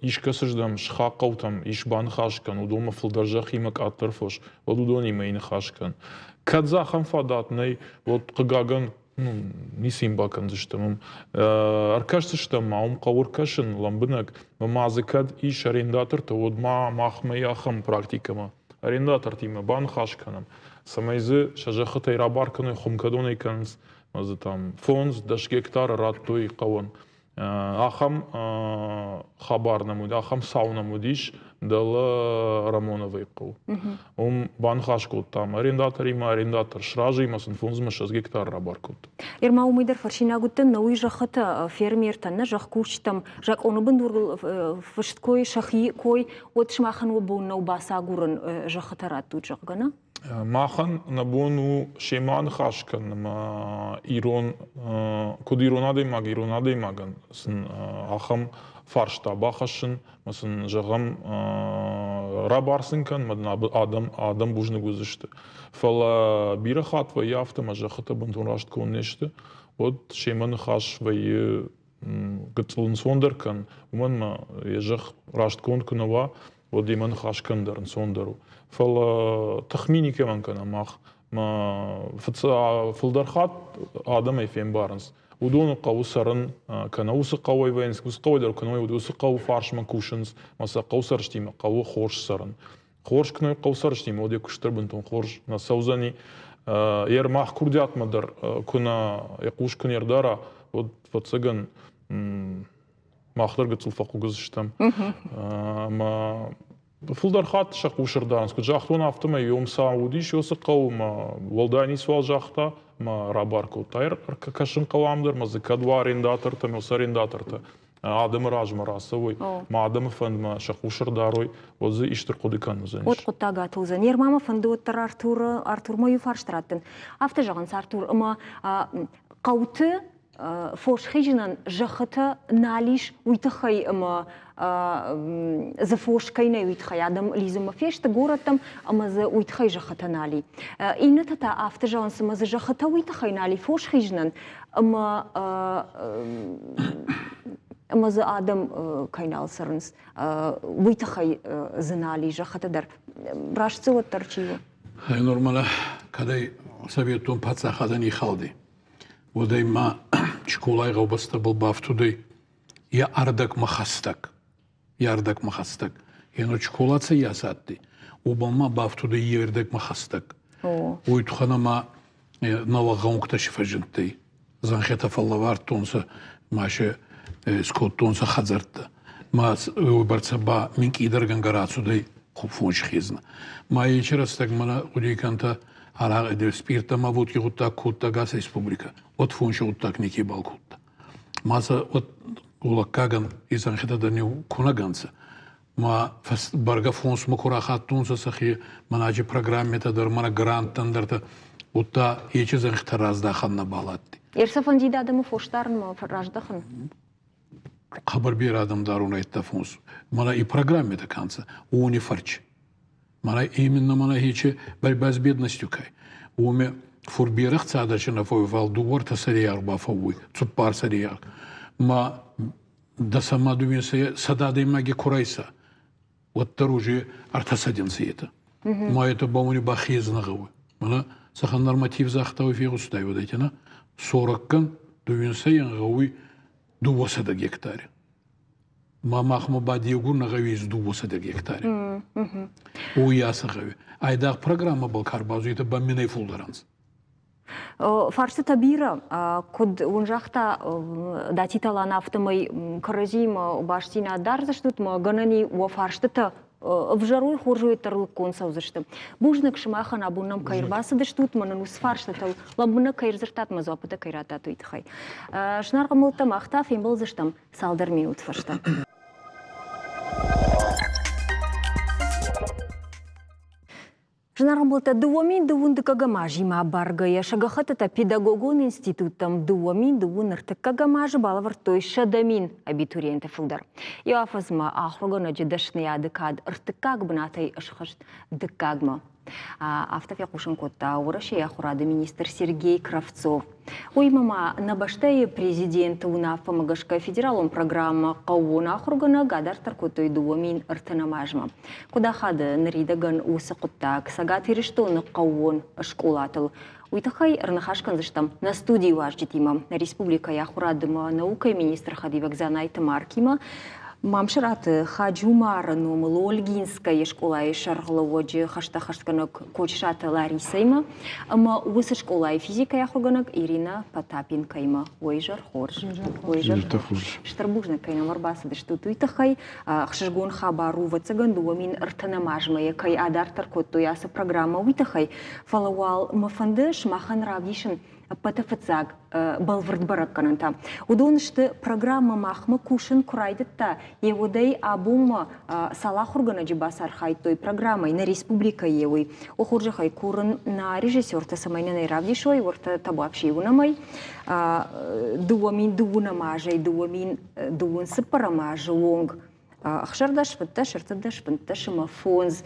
искӕцыздӕм сыхаг хъӕутӕм ис баныхас кӕн, уыдонмӕ фылдӕр зӕххимӕ къаддӕр фос, уӕд уыдонимӕ и ныхас кӕн. Кӕд дзы ахӕм фадат нӕй, уӕд, хъыгагӕн, ну, ницы йын бакӕндзыстӕм. Уым ӕркӕсдзыстӕм ма, уым хъӕуы ӕркӕсын лӕмбынӕг. Ма дзы кӕд ис арендатортӕ, уӕд ма махмӕ ахӕм практикӕмӕ арендатортимӕ баныхас кӕнӕм, цӕмӕй дзы сӕ зӕххытӕй рабар кӕной, хуым кӕдонӕй кӕнынц. Дзы там 5-10 гектары радтой хъӕуӕн. Ахӕм хабар нӕм уыд, ахӕм цау нӕм уыдис дӕлӕ Рамоновойы хъӕу. Уым баныхас кодтам арендаторимӕ, арендатор сразы ӕмӕ сын 25 гектар рабар кодта. Ерма уымӕй дӕр фӕрсинаг уыдтӕн, нӕ уый зӕххытӕ фермертӕн, нӕ зӕхкусджытӕм закъоны бындурыл фыст кой, сӕхи кой, уӕд сымахӕн уӕ бон нӕу бацагурын зӕххытӕ раттут, зӕгъгӕ, нӕ? Махӕн нӕ бон у семӕ ныхас кӕнын ӕмӕ ирон, куыд ирон адӕймаг ирон адӕймагӕн сын ахӕм фарста бахӕссын ӕмӕ сын зӕгъӕм, рабар сын кӕн, ӕмӕ дын адӕм, адӕм бузныг уыдзысты. Фӕлӕ бирӕ хатт вӕййы афтӕ, ӕмӕ зӕххытӕ бынтон раст конд не сты, уӕд семӕ ныхас вӕййы гыццыл ӕнцондӕр кӕн, уымӕн ӕмӕ йӕ зӕхх растгонд куы нӕ уа, уӕд йемӕ ныхас кӕнын дӕр ӕнцондӕр у. Фӕлӕ тыхми никӕмӕн кӕнӕм мах. Мӕ фылдӕр хатт адӕмӕй фембарынц. Уыдоны хъӕуы цӕрын, кӕнӕ уыцы хъӕуӕй вӕййынц, уыцы хъӕуӕй дӕр куы нӕ уой, уыцы хъӕуы фарсмӕ кусынц, ӕмӕ сӕ хъӕуцӕрджытимӕ хъӕуы хорз цӕрын. Хорз куы нӕ хъӕуы цӕрджытимӕ, уӕд йӕ куыст дӕр бынтон хорз нӕ цӕудзӕни. Йе рмах курдиатмӕ дӕр куы нӕ йӕ хъус куы не рдара, уӕд, ӕвӕццӕгӕн, мах дӕр гыццыл фӕхъуг уыдзыстӕм. Ӕмӕ фылдӕр хатт сӕ хъус ӕрдарынц. Куыд загътон, афтӕмӕй йом ца уыдис уыцы хъӕуы мӕ уӕлдай ницуал загъта мӕ рабар кодта. Кӕсын хъӕуы ам дӕр мӕ дзы кӕд уа арендатортӕ, мӕ уыцы арендатортӕ адӕмы размӕ рацӕуой, мӕ адӕмы фӕндмӕ сӕ хъус ӕрдарой, уӕд дзы исты рхъуыды кӕндзӕнис. Уӕд хъуыддаг атулдзӕн. Ерма мӕ фӕнды уӕддӕр Артуры, Артурмӕ иу фарст раттын. Афтӕ зӕгъынц, Артур, ӕмӕ хъӕуты фос хизынӕн зӕххытӕ нал ис, уый тыххӕй ӕмӕ дзы фос кӕй нӕй, уый тыххӕй адӕм лидзынмӕ фесты горӕттӕм ӕмӕ дзы уый тыххӕй зӕххытӕ нал и. Иннӕтӕ та афтӕ зӕгъынц, ӕмӕ дзы зӕххытӕ уый тыххӕй нал и фос хизынӕн, ӕмӕ ӕмӕ дзы адӕм кӕй нал цӕрынц, уый тыххӕй дзы нал и зӕххытӕ дӕр. Раст дзы уӕддӕр чи у? Нормально, кӕдӕй советон паддзахадӕн ихалди, уӕдӕй ма скъолай гъӕубӕстӕбӕл бафтудӕй йӕ ӕрдӕгмӕ хӕстӕг. Йӕ ӕрдӕгмӕ хӕстӕг. Ено скъола цӕййас адтӕй, уобӕл ма бафтудӕй йе рдӕгмӕ хӕстӕг. Уой туххӕн ӕма нӕуӕг гъӕунгтӕ си фӕззиндтӕй. Зӕнхетӕ фӕллӕвардтонцӕ ма се скодтонцӕ хӕдзӕрттӕ. Ма уойбӕрцӕ ба минкъийдӕргӕнгӕ рацудӕй фонси хезнӕ. Ма ечи рӕстӕг мӕнӕ гъуди кӕнтӕ арӕх спъирт ӕма водки гъуддаг кодта ӕгас республикӕ, уӕд фонси гъуддаг некебал кодта. Ма сӕ уӕд гъулӕггагӕн и зӕнхитӕ дӕр кунӕг ӕнцӕ. Ма бӕргӕ фонсмӕ ку рахаттонцӕ сӕхе мӕнаджи программӕтӕ дӕр, мӕнӕ гранттӕн дӕртӕ, удта ечи зӕнхитӕ раздахӕн нӕбал адтӕй. Ерсӕ фӕндидӕ адӕмы фосдарынмӕ раздӕхын? Хъӕбӕр берӕ адӕм дарун райдта фонс. Мӕнӕ и программӕтӕ ка нцӕ, уони фӕрчи. Мӕнӕ именно мӕнӕ ечи борьба с бедностью кай. Уоми фур берӕ хцадӕ нӕ фӕууй, фал дууӕртӕ сӕрейаргъ ба фӕууй, цуппар сӕрейаргъ. Ма дӕсӕмӕ дууинсӕй сӕдӕ адӕймаги ку райса, уӕддӕр уже ӕртӕсӕдинцӕ етӕ. Ма это ба уони ба хезнӕ гъӕуй. Мӕнӕ цӕхӕн норматив загъта, уой фегъустай уӕдӕйтӕ, сороккӕн дууинсӕйӕн гъӕуй 200 гектари. Ма махмӕ ба деугур нӕ гъӕуи 200 гектари. Уоййасӕ гъӕуи. Айдагъ программӕбӕл ка рбазуйтӕ ба минӕй фулдӕр анз. Фарстытӕ бирӕ. Куыд уын загъта Дати Талан, афтӕмӕй кӕрӕдзиимӕ бастдзинад дардзыстут ӕмӕ гӕнӕн и уӕ фарстытӕ ӕвзӕр уой, хорз уӕддӕр лыггонд цӕудзысты. Бузныг сымахӕн, абон нӕм кӕй ӕрбацыдыстут, мӕ нын уыцы фарстытыл лӕмбынӕг кӕй ӕрдзырдтат ӕмӕ дзуаппытӕ кӕй радтат, уый тыххӕй. Зынаргъ ӕмбӕлттӕ, мах та фембӕлдзыстӕм цалдӕр минут фӕстӕ. Зынаргъ ӕмбӕлттӕ, 2002 дыккӕгӕм азимӕ абаргӕйӕ сӕ гӕххӕттытӕ педагогон институттӕм 2002 ӕртыккӕгӕм азы балӕвӕрдтой 100 000 абитуриенты фылдӕр. Иу афӕдзмӕ ахуыргӕнӕджы дӕсныйады кад ӕртыккаг бынатӕй схызт дыккагмӕ. Афтӕ фехъусын кодта Уӕрӕсейы ахуырады министр Сергей Кравцов. Уыимӕ ма нӕ бӕстӕйы президенты уынаффӕмӕ гӕсгӕ федералон программӕ «Хъӕууон ахуыргӕнӕг» адарддӕр кодтой 2030 азмӕ. Куыд ахады ныридӕгӕн уыцы хъуыддаг Цӕгат Ирыстоны хъӕууон скъолатыл, уый тыххӕй ӕрныхас кӕндзыстӕм нӕ студийы уазджытимӕ, нӕ республикӕйы ахуырады ӕмӕ наукӕйы министры хӕдивӕг Дзанайты Маркимӕ. Мамсыраты Хаджумары номыл Ольгинскӕйы скъолайы сӕргълӕууӕджы хӕстӕххӕстгӕнӕг Кочысаты Ларисӕимӕ ӕмӕ уыцы скъолайы физикӕйы ахуыргӕнӕг Ирина Потапенкоимӕ. Уой изӕр хорз. Уой изӕр хорз. Стыр бузныг, кӕй нӕм ӕрбацыдыстут, уый тыххӕй. Ӕхсызгон хабар у, ӕвӕццӕгӕн, 2030 азмӕ йӕ кӕй адарддӕр кодтой ацы программӕ, уый тыххӕй. Фӕлӕ уал мӕ фӕнды сымахӕн равдисын ӕппӕты фыццаг бӕлвырд бӕрӕггӕнӕнтӕ. Уыдон сты, программӕ махмӕ кусын куы райдыдта, йе уӕдӕй абонмӕ цал ахуыргӕнӕджы бацархайдтой программӕйы нӕ республикӕйы, уый. О хорзӕхӕй курын нӕ режиссертӕ, цӕмӕй нын ӕй равдисой, уӕртӕ табуафси уынӕм ӕй. 2002 азӕй 2024 азы онг 16, 15, 13, 15 ӕмӕ фондз.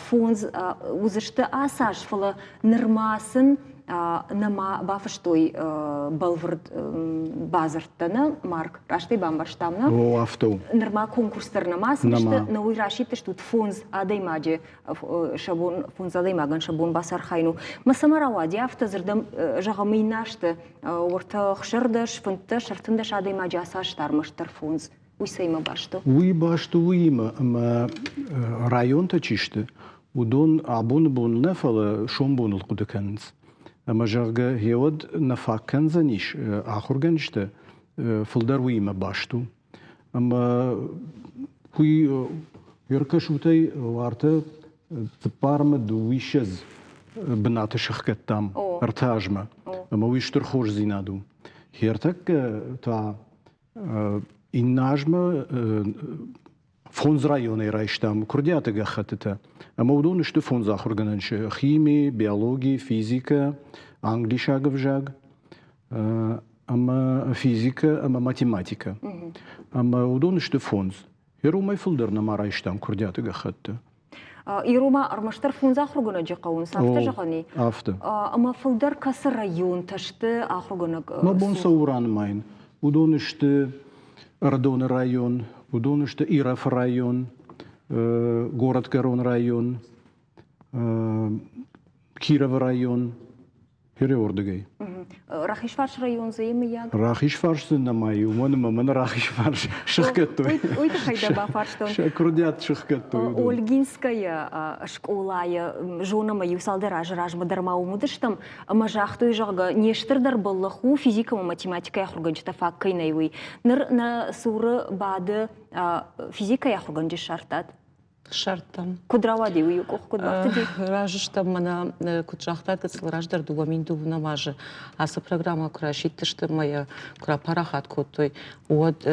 Фондз уыдзысты ацы аз, фӕлӕ нырма сын нӕма бафыстой бӕлвырд бадзырдтӕ, нӕ, Марк? Раст ӕй бамбӕрстам, нӕ? О, афтӕ у. Нырма конкурс дӕр нӕма цыдысты, нӕ уый расидтыстут фондз адӕймаджы сӕ бон, фондз адӕймагӕн сӕ бон бацархайын у. Мӕ цӕмӕ рауади афтӕ дзырдӕм, зӕгъӕм, иннӕ азты уӕртӕ 16, 15, 13 адӕймаджы ацы азты ӕрмӕстдӕр фондз. Уый цӕимӕ баст у? Уый баст у уыимӕ, ӕмӕ районтӕ чи сты, уыдон абоны бон нӕ, фӕлӕ сомбоныл хъуыды кӕнынц. Ӕмӕ, зӕгъгӕ, гъеуӕд нӕ фаг кӕндзӕнис ахуыргӕнджытӕ, фылдӕр уыимӕ баст у. Ӕмӕ уый ӕркӕсутӕй уартӕ цыппармӕ дыууиссӕдз бынаты сыхгӕдтам ӕртӕ азмӕ. Ӕмӕ уый стыр хорздзинад у. Хертӕккӕ та Иннӕ азмӕ фондз районӕй райстам куырдиаты гӕххӕттытӕ, ӕмӕ уыдон сты фондз ахуыргӕнӕджы: хими, биологи, физикӕ, англисаг ӕвзаг ӕмӕ физикӕ ӕмӕ математикӕ. Ӕмӕ уыдон сты фондз. Йер уымӕй фылдӕр нӕма райстам куырдиаты гӕххӕтты. Иромӕ ӕрмӕстдӕр фондз ахуыргӕнӕджы хъӕуынц, афтӕ зӕгъӕн и? Афтӕ. Ӕмӕ фылдӕр кӕцы районтӕ сты ахуыргӕнӕг? Мӕ бон сӕ у ранымайын. Уыдон сты Ӕрыдоны район, уыдон сты Ирӕфы район, Горӕтгӕрон район, Кировы район, Переордыгӕй. Рахизфарс район дзы мыййаг? Рахизфарс дзы нӕма и, уымӕн ӕмӕ мӕн Рахизфарс сыхгӕдтой. Уый тыххӕй дӕ бафарстон. Сӕ курдиат сыхгӕдтой. Ольгинская скъолайы зонӕмӕ иу цалдӕр азы размӕ дӕр ма уым уыдыстӕм, ӕмӕ загътой, зӕгъгӕ, не стырдӕр бӕллӕх у физикӕ ӕмӕ математикӕйы ахуыргӕнджытӕ фаг кӕй нӕй, уый. Ныр нӕ цуры бады физикӕйы ахуыргӕнджы ссардтат. Ссардтам. Куыд рауади уый къух куыд бафтыди? Разы стӕм, мӕнӕ куыд загътат, гыццыл раздӕр 2002 азы ацы программӕ куы расидтысты ӕмӕ йӕ куы рапарахат кодтой, уӕд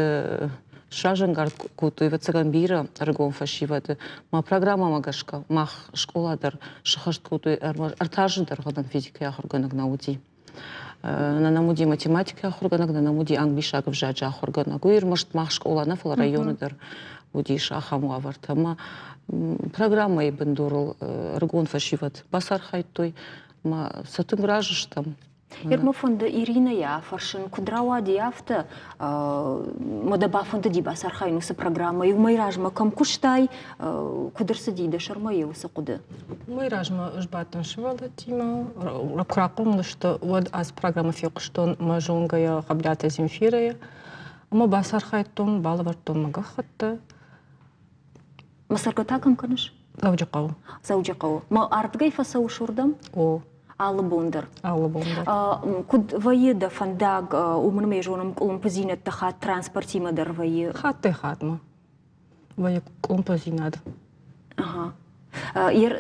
сразӕнгард кодтой, ӕвӕццӕгӕн, бирӕ ӕрыгон фӕсивӕды. Мӕ программӕмӕ гӕсгӕ мах скъола дӕр сыххӕст кодтой ӕртӕ азы дӕргъы нӕм физикӕйы ахуыргӕнӕг нӕ уыди. Нӕ нӕм уыди математикӕйы ахуыргӕнӕг, нӕ нӕм уыди англисаг ӕвзаджы ахуыргӕнӕг. Уый ӕрмӕст мах скъола нӕ, фӕлӕ районы дӕр уыдис ахӕм уавӕртӕ. Ӕмӕ программӕйы бындурыл ӕрыгон фӕсивӕд бацархайдтой ӕмӕ сӕ тынг разы стӕм. Йер мӕ фӕнды Иринӕйӕ афӕрсын, куыд рауади афтӕ, мӕ дӕ бафӕндыди бацархайын уыцы программӕйы, уымӕй размӕ кӕм куыстай, куыд ӕрцыди дӕ сӕрмӕ уыцы хъуыды? Уымӕй размӕ ӕз бадтӕн сывӕллӕттимӕ. Куы рахъомыл сты, уӕд ацы программӕ фехъуыстон мӕ зонгӕйӕ Хъаблаты Земфирӕйы ӕмӕ бацархайдтон, балӕвӕрдтон мӕ гӕххӕттӕ. Мӕ цӕргӕ та кӕм кӕныс? Дзӕуджыхъӕуы. Дзӕуджыхъӕуы. Мӕ ардыгӕй фӕцӕуыс уырдӕм? О. Алы бон дӕр? Алы бон дӕр. Куыд вӕййы дӕ фӕндаг, уымӕн ӕмӕ зонӕм къуылымпыдзинӕдтӕ хатт транспортимӕ дӕр вӕййы? Хаттӕй-хатмӕ. Вӕййы къуылымпыдзинад. Ага.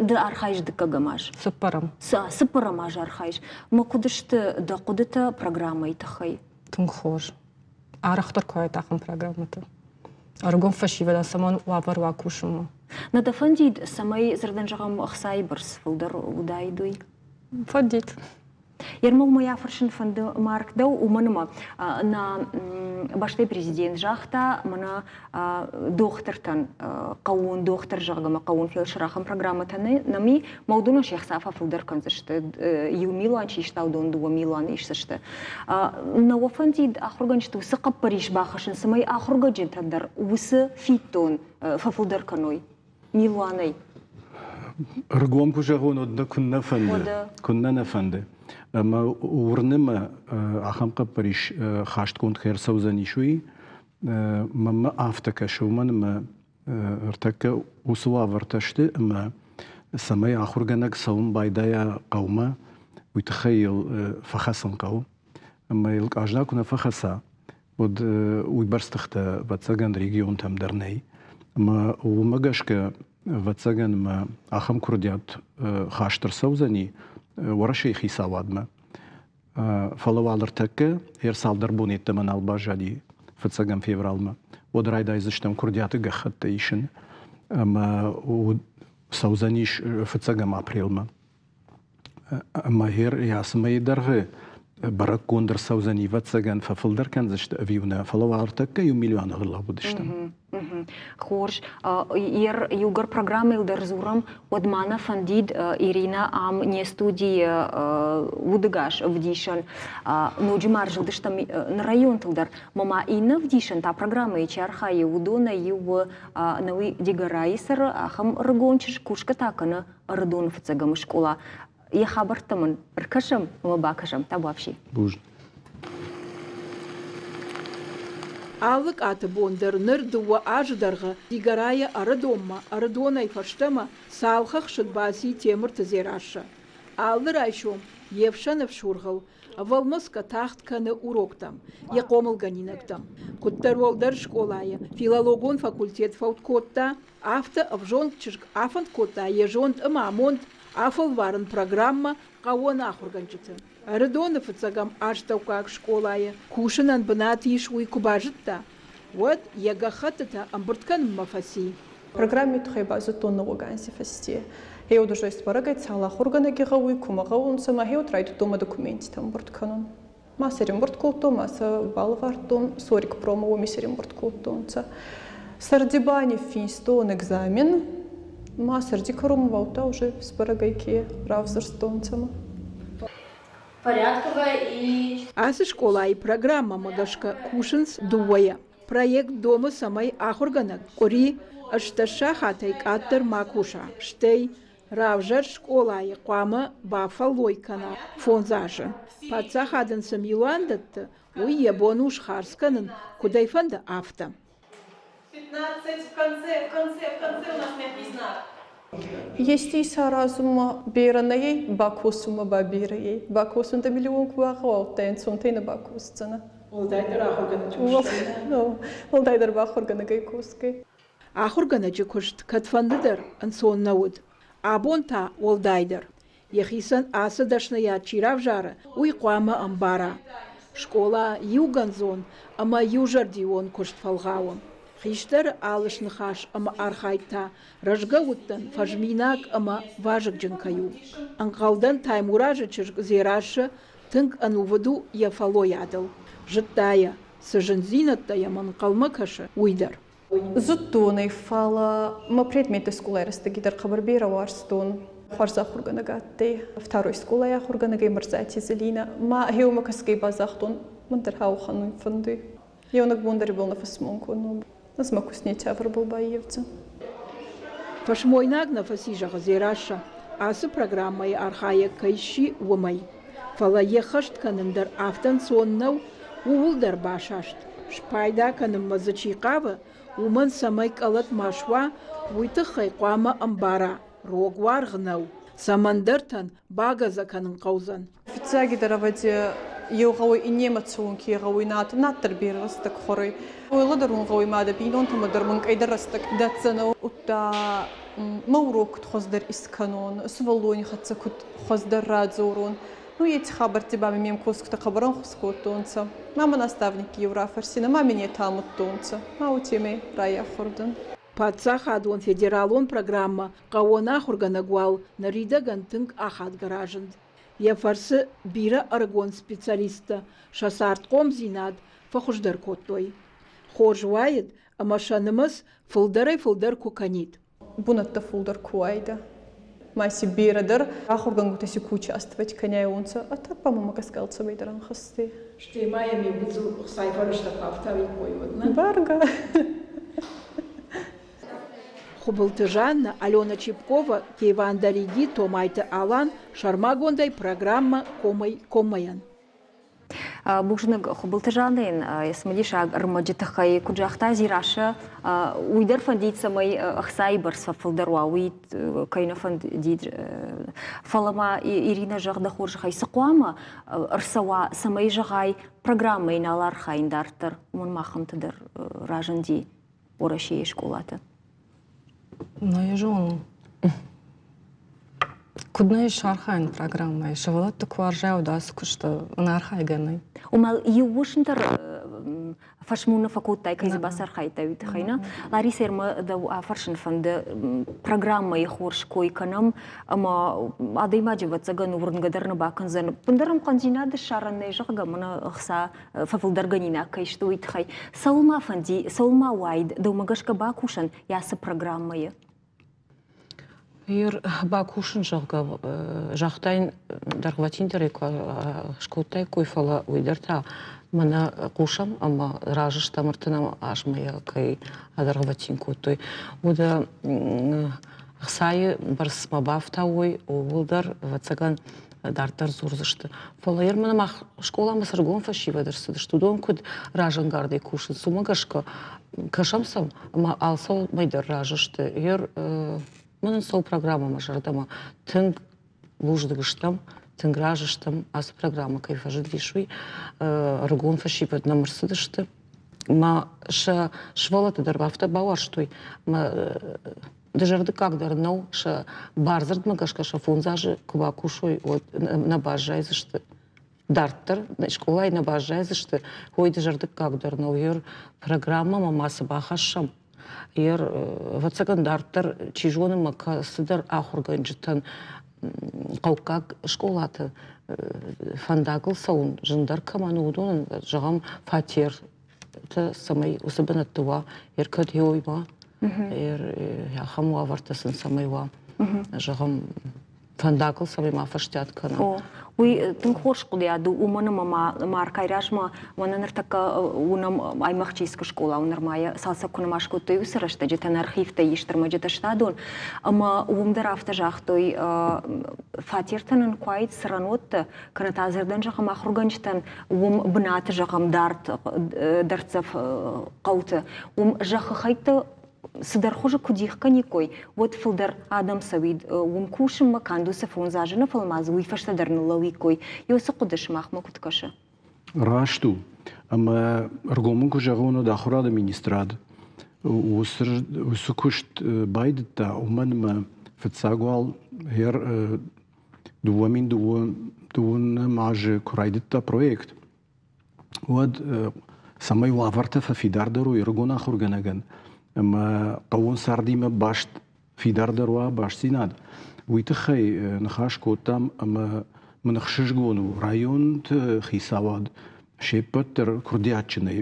Ды архайыс дыккӕгӕм аз? Цыппӕрӕм. Цыппӕрӕм аз архайыс. Мӕ куыд сты дӕ хъуыдытӕ программӕйы тыххӕй? Тынг хорз. Арӕхдӕр куы уайд ахӕм программӕтӕ. Ӕрыгон фӕсивӕдӕн цӕмӕн уавӕр уа кусынмӕ? Нӕ дӕ фӕндид, цӕмӕй дзырдӕн зӕгъӕм ӕхцайы бӕрц фылдӕр уыдаид уый? Фӕндид. Ермол мӕ афӕрсын фӕнды Марк дӕу, уымӕн ӕмӕ нӕ бӕстӕйы президент загъта, мӕнӕ дохтыртӕн хъӕууон дохтыр, зӕгъгӕ, мӕ хъӕууон фелсыр ахӕм программӕтӕ нӕм и, мӕ уыдонӕн се хца фӕфылдӕр кӕндзысты, иу милуан чи иста, уыдон дыууӕ милуаны исдзысты. Нӕ уӕ фӕндид ахуыргӕнджыты уыцы хъӕппӕрис бахӕссын, цӕмӕй ахуыргӕнджытӕн дӕр уыцы фиддон фӕфылдӕр кӕной? Милуанӕй. Ӕргом куы зӕгъон, уӕд нӕ куыннӕ фӕнды, куыннӕ нӕ фӕнды. Ӕмӕ уырны мӕ, ахӕм хъӕппӕрис хастгонд кӕй ӕрцӕудзӕнис, уый. Мӕнмӕ афтӕ кӕсы, уымӕн ӕмӕ ӕртӕккӕ уыцы уавӕртӕ сты, ӕмӕ цӕмӕй ахуыргӕнӕг цӕуын байдайа хъӕумӕ, уый тыххӕй йыл фӕхӕцын хъӕуы. Ӕмӕ йыл къазна куы нӕ фӕхӕца, уӕд уыйбӕрц тыхтӕ, ӕвӕццӕгӕн, регионтӕм дӕр нӕй. Ӕмӕ уымӕ гӕсгӕ, ӕвӕццӕгӕн, мӕ ахӕм куырдиат хаст ӕрцӕудзӕни Уӕрӕсейы хицауадмӕ. Фӕлӕ уал ӕртӕккӕ ӕрцалдӕр бон йеддӕмӕ нал баззади фыццӕгӕм февралмӕ. Уӕд райдайдзыстӕм куырдиаты гӕххӕттӕ исын ӕмӕ цӕудзӕнис фыццӕгӕм апрелмӕ. Ӕмӕ гъер ацы мӕйы дӕргъы бӕрӕггонд ӕрцӕудзӕн, ӕвӕццӕгӕн, фӕфылдӕр кӕндзысты ӕви нӕ, фӕлӕ уал ӕртӕккӕ иу миллион ӕрлӕууыдыстӕм. Хорз. Иугӕр программӕйыл дӕр дзурӕм, уӕд ма нӕ фӕндид, Ирина ам не студийы удыгас ӕвдисӕн. Ноджы ма ӕрзылдыстӕм нӕ районтыл дӕр. Мӕ ма иннӕ ӕвдисӕн та программӕйы чи архайы, уыдонӕй иу у науи Дигорайы цӕры, ахӕм ӕрыгон чызг, кусгӕ та кӕны Ӕрыдоны фыццӕгӕм скъола. Йӕ хабӕрттӕм ын ӕркӕсӕм ӕмӕ бакӕсӕм. Табуафси. Бузныг. Алы къаты бон дӕр ныр дыууӕ азы дӕргъы Дигорайӕ Ӕрыдонмӕ, Ӕрыдонӕй фӕстӕмӕ цалхӕхсыд баци Темырты Дзерассӕ. Алы райсом йе фсӕн ӕфсургъыл ӕвӕлмӕцгӕ тагъд кӕны уроктӕм, йӕ хъомылгӕнинӕгтӕм. Куыддӕр уӕлдӕр скъолайы филологон факультет фӕуд кодта, афтӕ ӕвзонг чызг афӕнд кодта йӕ зонд ӕмӕ амонд афӕлварын программӕ хъӕууон ахуыргӕнджыты. Ӕрыдоны фыццӕгӕм астӕуккаг скъолайы кусынӕн бынат ис, уый куы базыдта, уӕд йӕ гӕххӕттытӕ ӕмбырд кӕнынмӕ фӕци. Программи туххӕй базудтон нӕуӕг фӕсте. Гъеуӕд уже сбӕрӕг ӕй, цал ахургӕнӕги гъӕуй, кумӕ гъӕунцӕ, ма гъеуӕд райдӕдтон мӕ документитӕ ӕмбурд кӕнун. Ма сӕ ӕрӕмбурд кодтон, ма сӕ балӕвардтон, сорик промо уоми сӕ ӕрӕмбурд кодтонцӕ. Сӕрди ба ниффинстон экзамен, ма сӕрди кӕронмӕ баудта уже сбӕрӕг ӕй ке равзурстонцӕ ма. Порядковая и... Ацы скъолайы программӕмӕ гӕсгӕ кусынц дыууӕйӕ. Проект домы, цӕмӕй ахуыргӕнӕг къуыри 18 сахатӕй къаддӕр ма куса, стӕй равзӕр скъолайы хъуамӕ бафӕллой кӕна фондз азы. Паддзахад ын цы милуан дӕтты, уый йӕ бон у схардз кӕнын, куыд ӕй фӕнды, афтӕ. 15 в конце, в конце, в конце у нас мягкий знак. Ести исаразунмӕ берӕ нӕй, бакосунмӕ ба берӕ ey. Бакосун дӕ миллион ку багъӕуа, ӕнцонтӕй нӕ бакосдзӕнӕ. Уӕлдайдӕр ахуыргӕнӕджы Уӕлдайдӕр ба ахуыргӕнӕгӕй косгӕй. Ахуыргӕнӕджы куыст кӕдфӕндыдӕр ӕнцон нӕ уыд. Абон та уӕлдайдӕр. Йӕхицӕн ацы дӕсныйад чи равзары, уый хъуамӕ ӕмбара. Скъола иугӕндзон ӕмӕ иузӕрдион куыст фӕлгъауы. Хистӕры алы сныхас ӕмӕ архайд та рӕзгӕ удтӕн фӕзминаг ӕмӕ вазыгджын кӕй у. Ӕнхъӕлдӕн Таймуразы чызг Дзерассӕ тынг ӕнувыд у йӕ фӕллойадыл. Зыдта йӕ, цы зындзинӕдтӕ йӕм ӕнхъӕлмӕ кӕсы, уый дӕр. Зудтон ӕй, фӕлӕ мӕ предметти скъолай рӕстӕги дӕр хъӕбӕр берӕ уарзтон. Хуарз ахургӕнӕг адтӕй. Второй скъолай ахургӕнӕгӕй Мырзати Зӕлинӕ. Ма гъеуомӕ кӕсгӕй ба загътон, мӕн дӕр хауӕхӕн фӕндуй. Еунӕг бон дӕр ибӕл нӕ фӕсмон кодтон. Ӕз мӕ куст нецӕвӕрбӕл баййевдзӕн. Фӕсмойнаг нӕ фӕци, зӕгъы Дзерассӕ, ацы программӕйы архайӕг кӕй сси, уымӕй. Фӕлӕ йе ххӕст кӕнын дӕр афтӕ ӕнцон нӕу, ууыл дӕр басаст. Спайда кӕнынмӕ дзы чи хъавы, уымӕн цӕмӕй къӕлӕт ма суа, уый тыххӕй хъуамӕ ӕмбара, рог уаргъ нӕу, цӕмӕндӕртӕн багӕдзӕ кӕнын хъӕудзӕн. Фиццагидӕр, ӕвӕдзи, еу гъӕуй иннемӕ цӕун ке гъӕуй, над, над дӕр берӕ рӕстӕг хуӕруй. Уӕлӕдӕрун гъӕуй мадӕ бийнонтӕмӕ дӕр минкъийдӕр рӕстӕг дӕтдзӕнӕ, удта мӕ урок куд хуӕздӕр искӕнон, сувӕллони хӕццӕ куд хуӕздӕр радзорон. Ну, еци хабӕртти ба ми ме мкосгутӕ хъӕбӕр ӕнхус кодтонцӕ. Ма мӕ наставникки еу рафӕрсинӕ, ма мин етӕ амудтонцӕ. Ма уотемӕй райахур дӕн. Паддзахадон федералон программӕ «Хъӕууон ахуыргӕнӕг» уал ныридӕгӕн тынг ахадгӕ разынд. Йӕ фӕрцы бирӕ ӕрыгон специалисттӕ сӕ цардхъомдзинад фӕхуыздӕр кодтой. Хорз уаид, ӕмӕ сӕ нымӕц фылдӕрӕй-фылдӕр куы кӕнид. Бунӕттӕ фулдӕр ку уайдӕ. Ма си берӕ дӕр ахургӕнгутӕ си ку участвовать кӕниайуонцӕ, а так ба мӕмӕ гӕсгӕ алцӕмӕй дӕр ӕнхӕстӕй. Стӕй ма йӕм иу гыццыл ӕхцайы фӕрӕзтӕ куы афтауиккой, уӕд нӕ? Бӕргӕ. Хуыбылты Жаннӕ, Алена Чепкова, Кеван Дариги, Томайты Алан сӕрмагондӕй программӕ «Комӕй коммӕйӕн». Бузныг Хуыбылты Жаннӕйӕн йӕ цымыдисаг ӕрмӕджы тыххӕй. Куыд загъта Дзерассӕ, уый дӕр фӕндид, цӕмӕй ӕхцайы бӕрц фӕфылдӕр уа, уый кӕй нӕ фӕндид. Фӕлӕ ма Иринӕ, зӕгъ, дӕ хорзӕхӕй, цы хъуамӕ ӕрцӕуа, цӕмӕй зӕгъай, программӕйы нал архайын дарддӕр, уымӕн махӕнты дӕр разынди Уӕрӕсейы скъолаты? Нӕ зонын. Куыд нӕ ис архайын программӕйы? Сывӕллӕтты куы уарзай, уӕд ацы куысты ӕнӕархайгӕ нӕй. Ома иу уысм дӕр фӕсмон нӕ фӕкодтай, кӕй дзы бацархайдтай, уый тыххӕй, нӕ? Ларисӕ, ӕрмӕ дӕу афӕрсын фӕнды, программӕйы хорз кой кӕнӕм, ӕмӕ адӕймаджы, ӕвӕццӕгӕн, уырнгӕ дӕр нӕ бакӕндзӕн. Ӕппындӕр ӕм хъӕндзинад ссарӕн нӕй, зӕгъгӕ, мӕнӕ ӕхца фӕфылдӕргӕнинаг кӕй сты, уый тыххӕй. Цӕуыл ма фӕнди, цӕуыл ма уаид дӕумӕ гӕсгӕ бакусӕн йӕ ацы программӕйы? Ер бакусын, зӕгъгӕ, загътаин, дӕргъвӕтиндӕрӕй куы скодтаиккой, фӕлӕ уый дӕр та мӕнӕ хъусӕм ӕмӕ разы стӕм ӕртынӕм азмӕ йӕ кӕй адӕргъвӕтин кодтой. Уӕдӕ ӕхцайы бӕрцмӕ бафтауой, ууыл дӕр, ӕвӕццӕгӕн, дарддӕр дзурдзысты. Фӕлӕ ер мӕнӕ мах скъоламӕ цы ргом фӕсивӕд ӕрцыдысты, уыдон куыд разӕнгардӕй кусынц, уымӕ гӕсгӕ кӕсӕм сӕм ӕмӕ алцӕмӕй дӕр разы сты. Ер мӕнӕн цӕуы программӕ мӕ зӕрдӕмӕ. Тынг бузныг стӕм, тынг разы стӕм, ацы программӕ кӕй фӕзындис, уый. Ӕрыгон фӕсивӕд нӕм ӕрцыдысты. Мӕ сӕ сывӕллӕтты дӕр афтӕ бауарзтой, мӕ дызӕрдыггаг дӕр нӕу, сӕ бардзырдмӕ гӕсгӕ сӕ фондз азы куы бакусой, уӕд нӕ баззайдзысты. Дарддӕр скъолайы нӕ баззайдзысты, уый дызӕрдыггаг дӕр нӕу. Ер программӕмӕ ма цы бахӕссӕм, ер, ӕвӕццӕгӕн, дарддӕр, чи зоны, мӕ кӕцыдӕр ахуыргӕнджытӕн хъӕуккаг скъолаты фӕндагыл цӕуын зындӕр кӕмӕн у, уыдонӕн, зӕгъӕм, фатер цӕмӕй уыцы бынӕтты уа, ер кӕд ой ма, ер ахӕм уавӕртӕ сын цӕмӕй уа, зӕгъӕм, фӕндагыл цӕмӕй ма фӕстиат кӕна. О, уый тынг хорз хъуыдыйад у, уымӕн ӕмӕ ма Маркӕй размӕ мӕнӕ ныртӕккӕ уынӕм Аймахчийскы скъола у нырма йӕ цалцӕг куы нӕма скодтой, уыцы рӕстӕджытӕн архивтӕ ис ӕрмӕджытӕ стадон, ӕмӕ уым дӕр афтӕ загътой, фатертӕ нын куы уаид цӕрӕнуӕттӕ, кӕнӕ та дзырдӕн зӕгъӕм ахуыргӕнджытӕн уым бынаты зӕгъӕм дард дӕрддзӕф хъӕуты уым зӕххы хӕйттӕ цыдӕр хуызы куы дих кӕниккой, уӕд фылдӕр адӕм цӕуид уым кусынмӕ, канд уыцы фондз азы нӕ, фӕлӕ ма дзы уый фӕстӕ дӕр ныллӕууиккой. Уыцы хъуыды сымахмӕ куыд кӕсы? Раст у. Ӕмӕ ӕргом куы зӕгъон, уӕд ахуырады министрад уыцы куыст байдыдта, уымӕн ӕмӕ фыццаг уал 2002 азы куы райдыдта проект, уӕд цӕмӕй уавӕртӕ фӕфидардӕр уой ӕрыгон ахуыргӕнӕгӕн ӕмӕ хъӕууон цардимӕ баст фидардӕр уа бастдзинад, уый тыххӕй ныхас кодтам ӕмӕ мын ӕхсызгон у, районты хицауад се ппӕт дӕр куырдиатджынӕй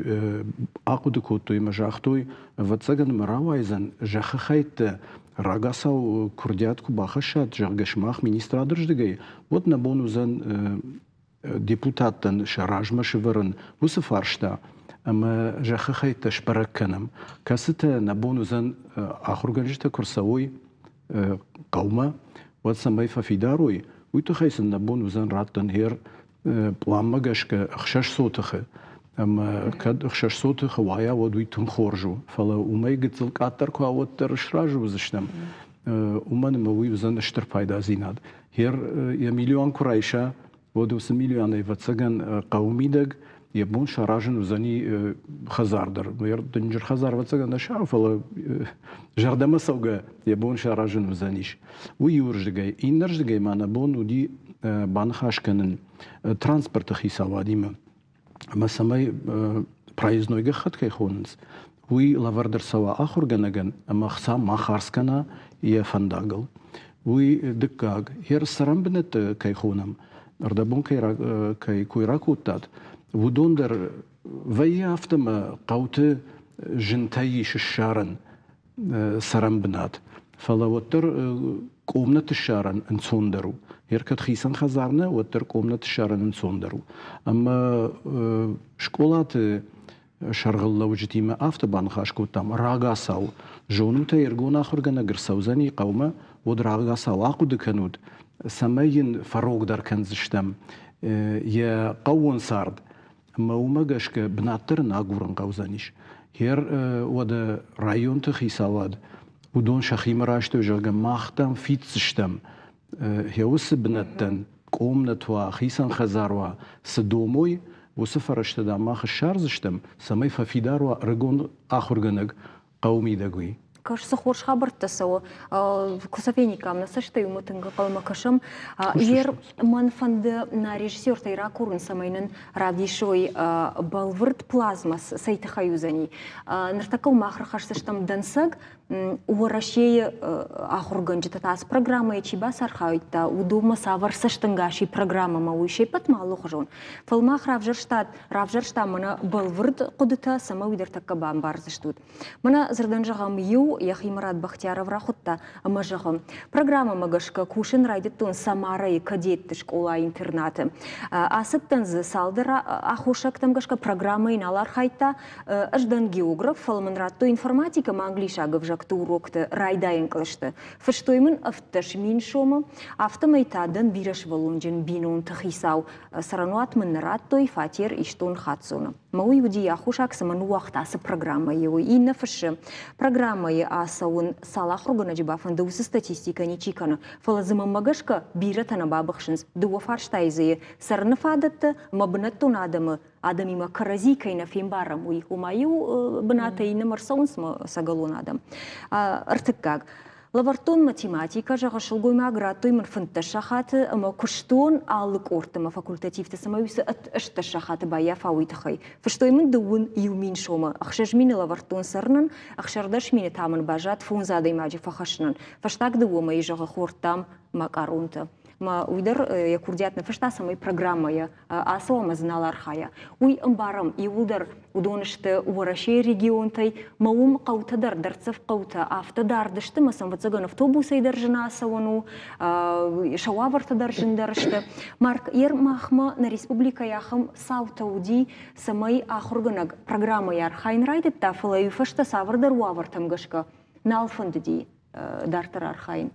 ахъуыды кодтой ӕмӕ загътой, ӕвӕццӕгӕн мӕ рауайдзӕн зӕххы хӕйттӕ рагацау куырдиат куы бахӕссат, зӕгъгӕ, сымах министрады рдыгӕй, уӕд нӕ бон уыдзӕн депутаттӕн сӕ размӕ сывӕрын уыцы фарста ӕмӕ зӕххы хӕйттӕ сбӕрӕг кӕнӕм, кӕцытӕ нӕ бон уыдзӕн ахуыргӕнджытӕ куы рцӕуой хъӕумӕ, уӕд цӕмӕй фӕфидар уой, уый тыххӕй сын нӕ бон уыдзӕн раттын гъер пъланмӕ гӕсгӕ ӕхсӕз сотыхы. Ӕмӕ кӕд ӕхсӕз сотыхы уайа, уӕд уый тынг хорз у. Фӕлӕ уымӕй гыццыл къаддӕр куы уа, уӕддӕр сразы уыдзыстӕм. Уымӕн ӕмӕ уый уыдзӕн стыр пайдадзинад. Гъер йӕ миллион куы райса, уӕд уыцы миллионӕй, ӕвӕццӕгӕн, хъӕуы мидӕг йӕ бон саразын уыдзӕни хӕдзар дӕр. Дынджыр хӕдзар, ӕвӕццӕгӕн, нӕ сару, фӕлӕ зӕрдӕмӕ цӕугӕ йӕ бон саразын уыдзӕнис. Уый иуырдыгӕй. Иннӕрдыгӕй ма нӕ бон уыди баныхас кӕнын транспорты хицауадимӕ. Ӕмӕ цӕмӕй проездной гӕххӕтт кӕй хонынц, уый лӕвӕрд ӕрцӕуа ахуыргӕнӕгӕн ӕмӕ хца ма хардз кӕна йӕ фӕндагыл. Уый дыккаг, йе цӕрӕн бынӕттӕ кӕй хонӕм, ӕрдӕбон кӕй, кӕй кой ракодтат, уыдон дӕр вӕййы афтӕ ӕмӕ хъӕуты зынтӕй ис ссарӕн цӕрӕн бынат. Фӕлӕ уӕддӕр къомнӕты ссарӕн ӕнцондӕр у. Ер кӕд хицӕн хӕдзар нӕ, уӕддӕр къомнӕты ссарӕн ӕнцондӕр у. Ӕмӕ скъолаты сӕргълӕуджытимӕ афтӕ баныхас кодтам, рагацау зонут ӕй, ӕрыгон ахуыргӕнӕг ӕрцӕудзӕни хъӕумӕ, уӕд рагацау ахъуыды кӕнут, цӕмӕй йын фӕрогдӕр кӕндзыстӕм йӕ хъӕууон цард. Ӕмӕ уымӕ гӕсгӕ бынат дӕр ын агурын хъӕудзӕнис. Гъер уӕдӕ районты хицауад уыдон сӕхимӕ райстой, зӕгъгӕ, мах дам фиддзыстӕм гъе уыцы бынӕттӕн, къомнӕт уа, хицӕн хӕдзар уа, цы домой, уыцы фӕрӕзтӕ дам мах ссардзыстӕм, цӕмӕй фӕфидар уа ӕрыгон ахуыргӕнӕг хъӕуы мидӕг уый. Кӕс, цы хорз хабӕрттӕ цӕуы, куы сӕ фениккам нӕ цӕстӕй, уымӕ тынг ӕнхъӕлмӕ кӕсӕм. Ер мӕн фӕнды нӕ режиссертӕй ракурын, цӕмӕй нын равдисой бӕлвырд плазма цӕй тыххӕй уыдзӕни. Ныртӕккӕ мах рахӕсдзыстӕм дӕнцӕг, Уӕрӕсейы ахуыргӕнджытӕ та ацы программӕйы чи бацархайдта, уыдонмӕ цавӕр цӕстӕнгас и программӕмӕ, уый се ппӕтмӕ алыхуызон. Фӕлӕ мах равзӕрстат, равзӕрстам мӕнӕ бӕлвырд хъуыдытӕ, цӕмӕй уый дӕр тӕккӕ бамбардзыстут. Мӕнӕ дзырдӕн зӕгъӕм, иу йӕхимӕ рад Бахтияров рахуыдта ӕмӕ зӕгъы, программӕмӕ гӕсгӕ кусын райдыдтон Самарайы кадетты скъола-интернаты. Ацыдтӕн дзы цалдӕр аххосӕгтӕм гӕсгӕ программӕйы нал архайдта. Ӕз дӕн географ, фӕлӕ мын радтой информатикӕ ӕмӕ англисаг ӕвзӕгты урокты райдайӕн кълӕсты. Фыстой мын 17 000 сомы, афтӕмӕй та дӕн бирӕсывӕллонджын бинонты хицау. Цӕрӕнуат мын нӕ радтой, фатер истон хаццоны. Мӕ уый уыди аххосаг, цӕмӕн ныууагъта ацы программӕйы, уый. Иннӕ фыссы, программӕйы ацӕуын цал ахуыргӕнӕджы бафӕнды, уыцы статистикӕ ничи кӕны. Фӕлӕ дзы мӕнмӕ гӕсгӕ бирӕтӕ нӕ бабыхсынц. Дыууӕ фарстайы дзы цӕрыны фадӕттӕ ӕмӕ бынӕттон адӕмы адӕмимӕ кӕрӕдзи кӕй нӕ фембарӕм, уый. Ома иу бынатӕй иннӕмӕ ӕрцӕуынц мӕ ӕцӕгӕлон адӕм. Ӕртыккаг. Лӕвӕрдтон математикӕ, зӕгъы сылгоймаг, радтой мын 15 сахаты ӕмӕ куыстон алы къордты ӕмӕ факультативты, цӕмӕй уыцы 18 сахаты баййафа, уый тыххӕй. Фыстой мын 11 000 сомы, 6000 лӕвӕрдтон цӕрынӕн, 16 000 та мын баззад фондз адӕймаджы фӕхӕссынӕн. Фӕстаг дыууӕ мӕйы, зӕгъы, хордтам макъаронтӕ. Мӕ уый дӕр йӕ курдиат ныффыста, цӕмӕй программӕйы ацӕуа ӕмӕ дзы нал архайа. Уый ӕмбарӕм, иууылдӕр уыдон сты Уӕрӕсейы регионтӕй, мӕ уым хъӕутӕ дӕр, дӕрддзӕф хъӕутӕ афтӕ дард сты, мӕ сӕм ӕвӕццӕгӕн автобусӕй дӕр зын ацӕуӕн у, сӕ уавӕртӕ дӕр зындӕр сты. Марк, ер махмӕ нӕ республикӕйы ахӕм цаутӕ уыди, цӕмӕй ахуыргӕнӕг программӕйы архайын райдыдта, фӕлӕ уый фӕстӕ цавӕрдӕр уавӕртӕм гӕсгӕ нал фӕндыди дарддӕр архайын.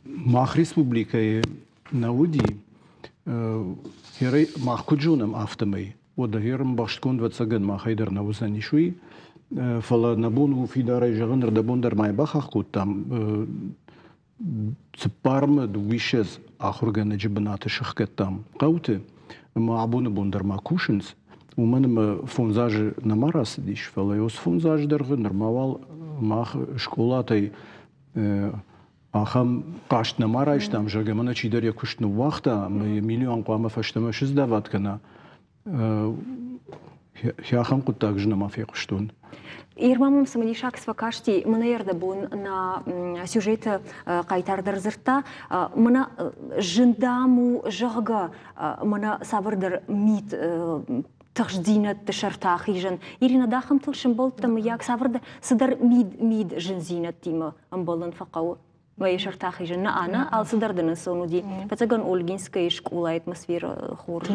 Мах республикӕйы нӕ уыди, мах куыд зонӕм, афтӕмӕй. Уӕдӕ ӕрӕмбӕхстгонд, ӕвӕццӕгӕн, махӕй дӕр нӕ уыдзӕнис уый. Фӕлӕ нӕ бон у фидарӕй зӕгъын, ӕрдӕбон дӕр ма йӕ бахахх кодтам, цыппармӕ дыууиссӕдз ахуыргӕнӕджы бынаты сыхгӕдтам хъӕуты, ӕмӕ абоны бон дӕр ма кусынц. Уымӕн ӕмӕ фондз азы нӕма рацыдис, фӕлӕ уыцы фондз азы дӕргъы нырма уал мах скъолатӕй ахӕм хъаст нӕма райстам, зӕгъгӕ, мӕнӕ чидӕр йӕ куыст ныууагъта ӕмӕ йӕ миллион хъуамӕ фӕстӕмӕ сыздӕвӕд кӕна. Ахӕм хъуыддаг ӕз нӕма фехъуыстон. Ирма мӕм цымыдисаг цы фӕкасти, мӕнӕ ӕрдӕбон нӕ сюжеты хъайтар дӕр дзырдта, мӕнӕ зындам у, зӕгъгӕ, мӕнӕ цавӕрдӕр мит тыхстдзинӕдты сӕрты ахизын. Ирина, дахӕмтыл сӕмбӕлдтӕ, мыййаг, цавӕрдӕр цыдӕр мид зындзинӕдтимӕ ӕмбӕлын фӕхъӕуы? Вӕййы сӕрты ахизын. Нӕ, ӕнӕ алцыдӕр дын ӕнцон уыди. Фӕцӕгӕн Ольгинскӕйы скъолайы атмосферӕ хорз у.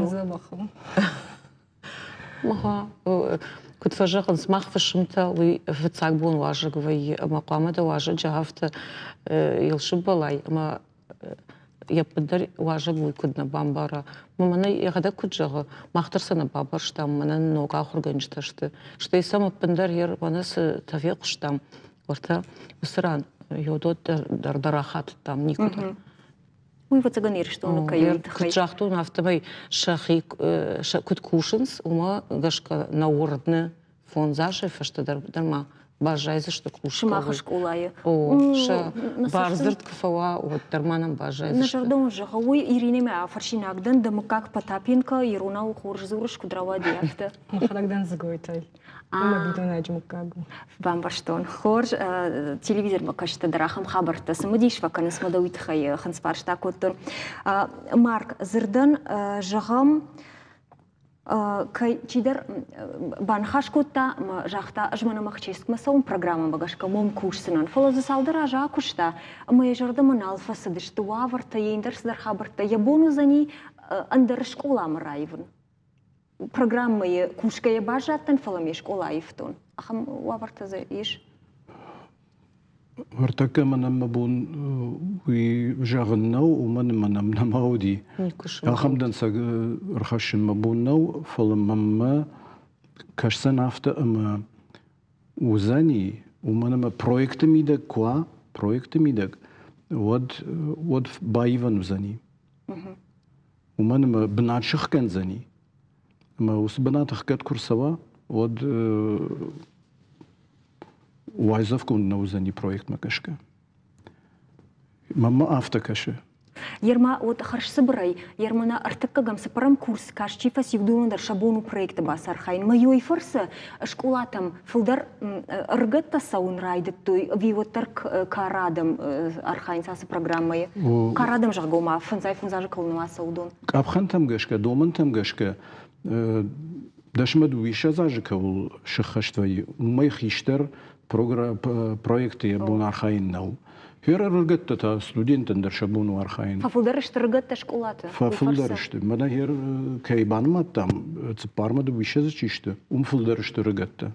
Куыд фӕзӕгъынц, мах фысымтӕ уый фыццаг бон уазӕг вӕййы ӕмӕ хъуамӕ дӕ уазӕджы афтӕ йыл сымбӕлай ӕмӕ йӕ дӕр уазӕг уый куыд нӕ бамбара. Мӕнӕ йӕхӕдӕг куыд зӕгъы, мах дӕр сӕ нӕ бабарстам, мӕнӕн ног ахуыргӕнджытӕ сты. Стӕй сӕм ӕппындӕр йе мӕнӕ цытӕ фехъуыстам, уӕртӕ уыцы ран йодот дӕр дӕр ахатыдтам никуыдӕр. Уый ӕвӕццӕгӕн Ирыстоны кӕй уый тыххӕй. Куыд загътон, афтӕмӕй сӕхи куыд кусынц, уымӕ гӕсгӕ нӕ уырны фондз азы фӕстӕ дӕр ма баззайдзысты кусгӕ. Сымахы скъолайы. О, сӕ бардзырд куы фӕуа, уӕддӕр ма нӕм баззайдзысты. Нӕ зӕрдӕ уын зӕгъы, уый Иринӕмӕ афӕрсинаг дӕн, дӕ мыггаг Потапенко иронау хорз дзурыс, куыд рауади, афтӕ. Мӕхӕдӕг дӕн Дзыгойтӕй. Ӕмӕ бинойнаджы мыггаг у. Бамбӕрстон. Хорз, телевизормӕ кӕсты дӕр ахӕм хабӕрттӕ цымыдис фӕкӕнынц мӕ дӕ уый тыххӕй хынцфарста кодтон. Марк, дзырдӕн зӕгъӕм, кӕй чидӕр баныхас кодта ӕмӕ загъта, ӕз мӕнӕ Махческмӕ цӕуын программӕмӕ гӕсгӕ мом кусдзынӕн. Фӕлӕ дзы цалдӕр азы акуыста ӕмӕ йӕ зӕрдӕмӕ нал фӕцыдысты уавӕртӕ, йе ӕндӕр цыдӕр хабӕрттӕ. Йӕ бон уыдзӕни ӕндӕр скъоламӕ раивын. Программӕйы кусгӕйӕ баззадтӕн, фӕлӕ ме скъола аивтон. Ахӕм уавӕртӕ дзы ис? Ӕртӕккӕ мӕнӕн мӕ бон уый зӕгъын нӕу, уымӕн ӕмӕ нӕм нӕма уыди. Ахӕм дӕнцӕг ӕрхӕссын мӕ бон нӕу, фӕлӕ мӕнмӕ кӕсдзӕн афтӕ ӕмӕ уыдзӕни, уымӕн ӕмӕ проекты мидӕг куы уа, проекты мидӕг, уӕд, уӕд баивӕн уыдзӕни. Уымӕн ӕмӕ бынат сыхгӕндзӕни. Ӕмӕ уыцы бынат ӕхгӕд куы рцӕуа, уӕд уайдзӕфгонд нӕ уыдзӕни проектмӕ гӕсгӕ. Мӕнмӕ афтӕ кӕсы. Ерма вот хӕрзцыбырӕй, ерма нӕ ӕртыккӕгӕм цыппӕрӕм курс каст чи фӕци, уыдонӕн дӕр сӕ бон у проекты бацархайын. Мӕйой фӕрцы скъолатӕм фылдӕр ӕрыгӕттӕ цӕуын райдыдтой, ӕви уӕддӕр кары адӕм архайынц ацы программӕйы? Кары адӕм, зӕгъгӕ, ома фӕндзай фондз азы кӕуыл нымад цӕуы, уыдон. Къӕпхӕнтӕм гӕсгӕ, домӕнтӕм гӕсгӕ дӕсмӕ дыууиссӕдз азы кӕуыл сыххӕст вӕййы, уымӕй хистӕр проекты йӕ бон архайын нӕу. Хер ӕрыгӕттӕ та студенттӕн дӕр сӕ бон у архайын. Фӕфылдӕр сты ӕрыгӕттӕ скъолаты? Фӕфылдӕр сты. Мӕнӕ хер кӕй банымадтам, цыппармӕ дыууиссӕдзы чи сты, уым фылдӕр сты ӕрыгӕттӕ.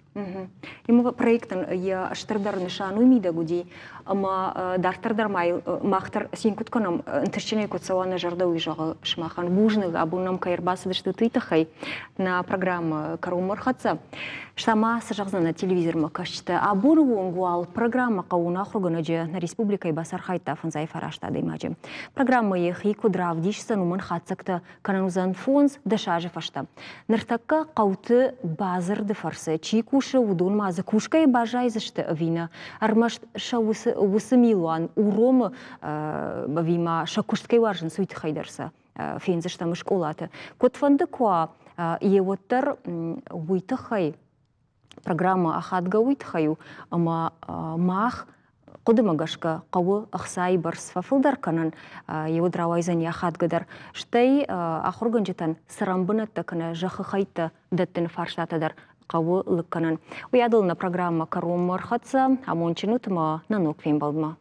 Ему проектӕн йӕ стырдӕр нысан уый мидӕг уыди, ӕмӕ дарддӕр дӕр ма мах дӕр цин куыд кӕнӕм, ӕнтыстджынӕй куыд цӕуа нӕ зӕрдӕ, уый зӕгъы сымахӕн. Бузныг, абон нӕм кӕй ӕрбацыдыстут, уый тыххӕй. Нӕ программӕ кӕронмӕ ӕрхӕццӕ. Стӕй ма цы зӕгъдзӕн нӕ телевизормӕ кӕсджытӕ? Абоны онг уал программӕ хъӕууон ахуыргӕнӕджы нӕ республикӕйы бацархайдта фӕндзай фараст адӕймаджы. Программӕ йӕхи куыд равдисдзӕн, уымӕн хатдзӕгтӕ кӕнӕн уыдзӕн 5-10 азы фӕстӕ. Ныртӕккӕ хъӕуты бадзырды фӕрцы чи кусы, уыдон ма дзы кусгӕйӕ баззайдзысты ӕви нӕ? Ӕрмӕст сӕ уыцы, уыцы милуан уромы ӕви ма сӕ куыст кӕй уарзынц, уый тыххӕй дӕр сӕ фендзыстӕм скъолаты. Куыдфӕнды куы уа, йе уӕддӕр уый тыххӕй программӕ ахадгӕ уый тыххӕй у, ӕмӕ мах хъуыдымӕ гӕсгӕ хъӕуы ӕхцайы бӕрц фӕфылдӕр кӕнын, йе уӕд рауайдзӕни ахадгӕдӕр. Стӕй ахуыргӕнджытӕн цӕрӕнбынӕттӕ кӕнӕ зӕххы хӕйттӕ дӕттыны фарстатӕ дӕр хъӕуы лыг кӕнын. Уыйадыл нӕ программӕ кӕронмӕ ӕрхӕццӕ. Амондджын ут ӕмӕ нӕ ног фембӕлдмӕ.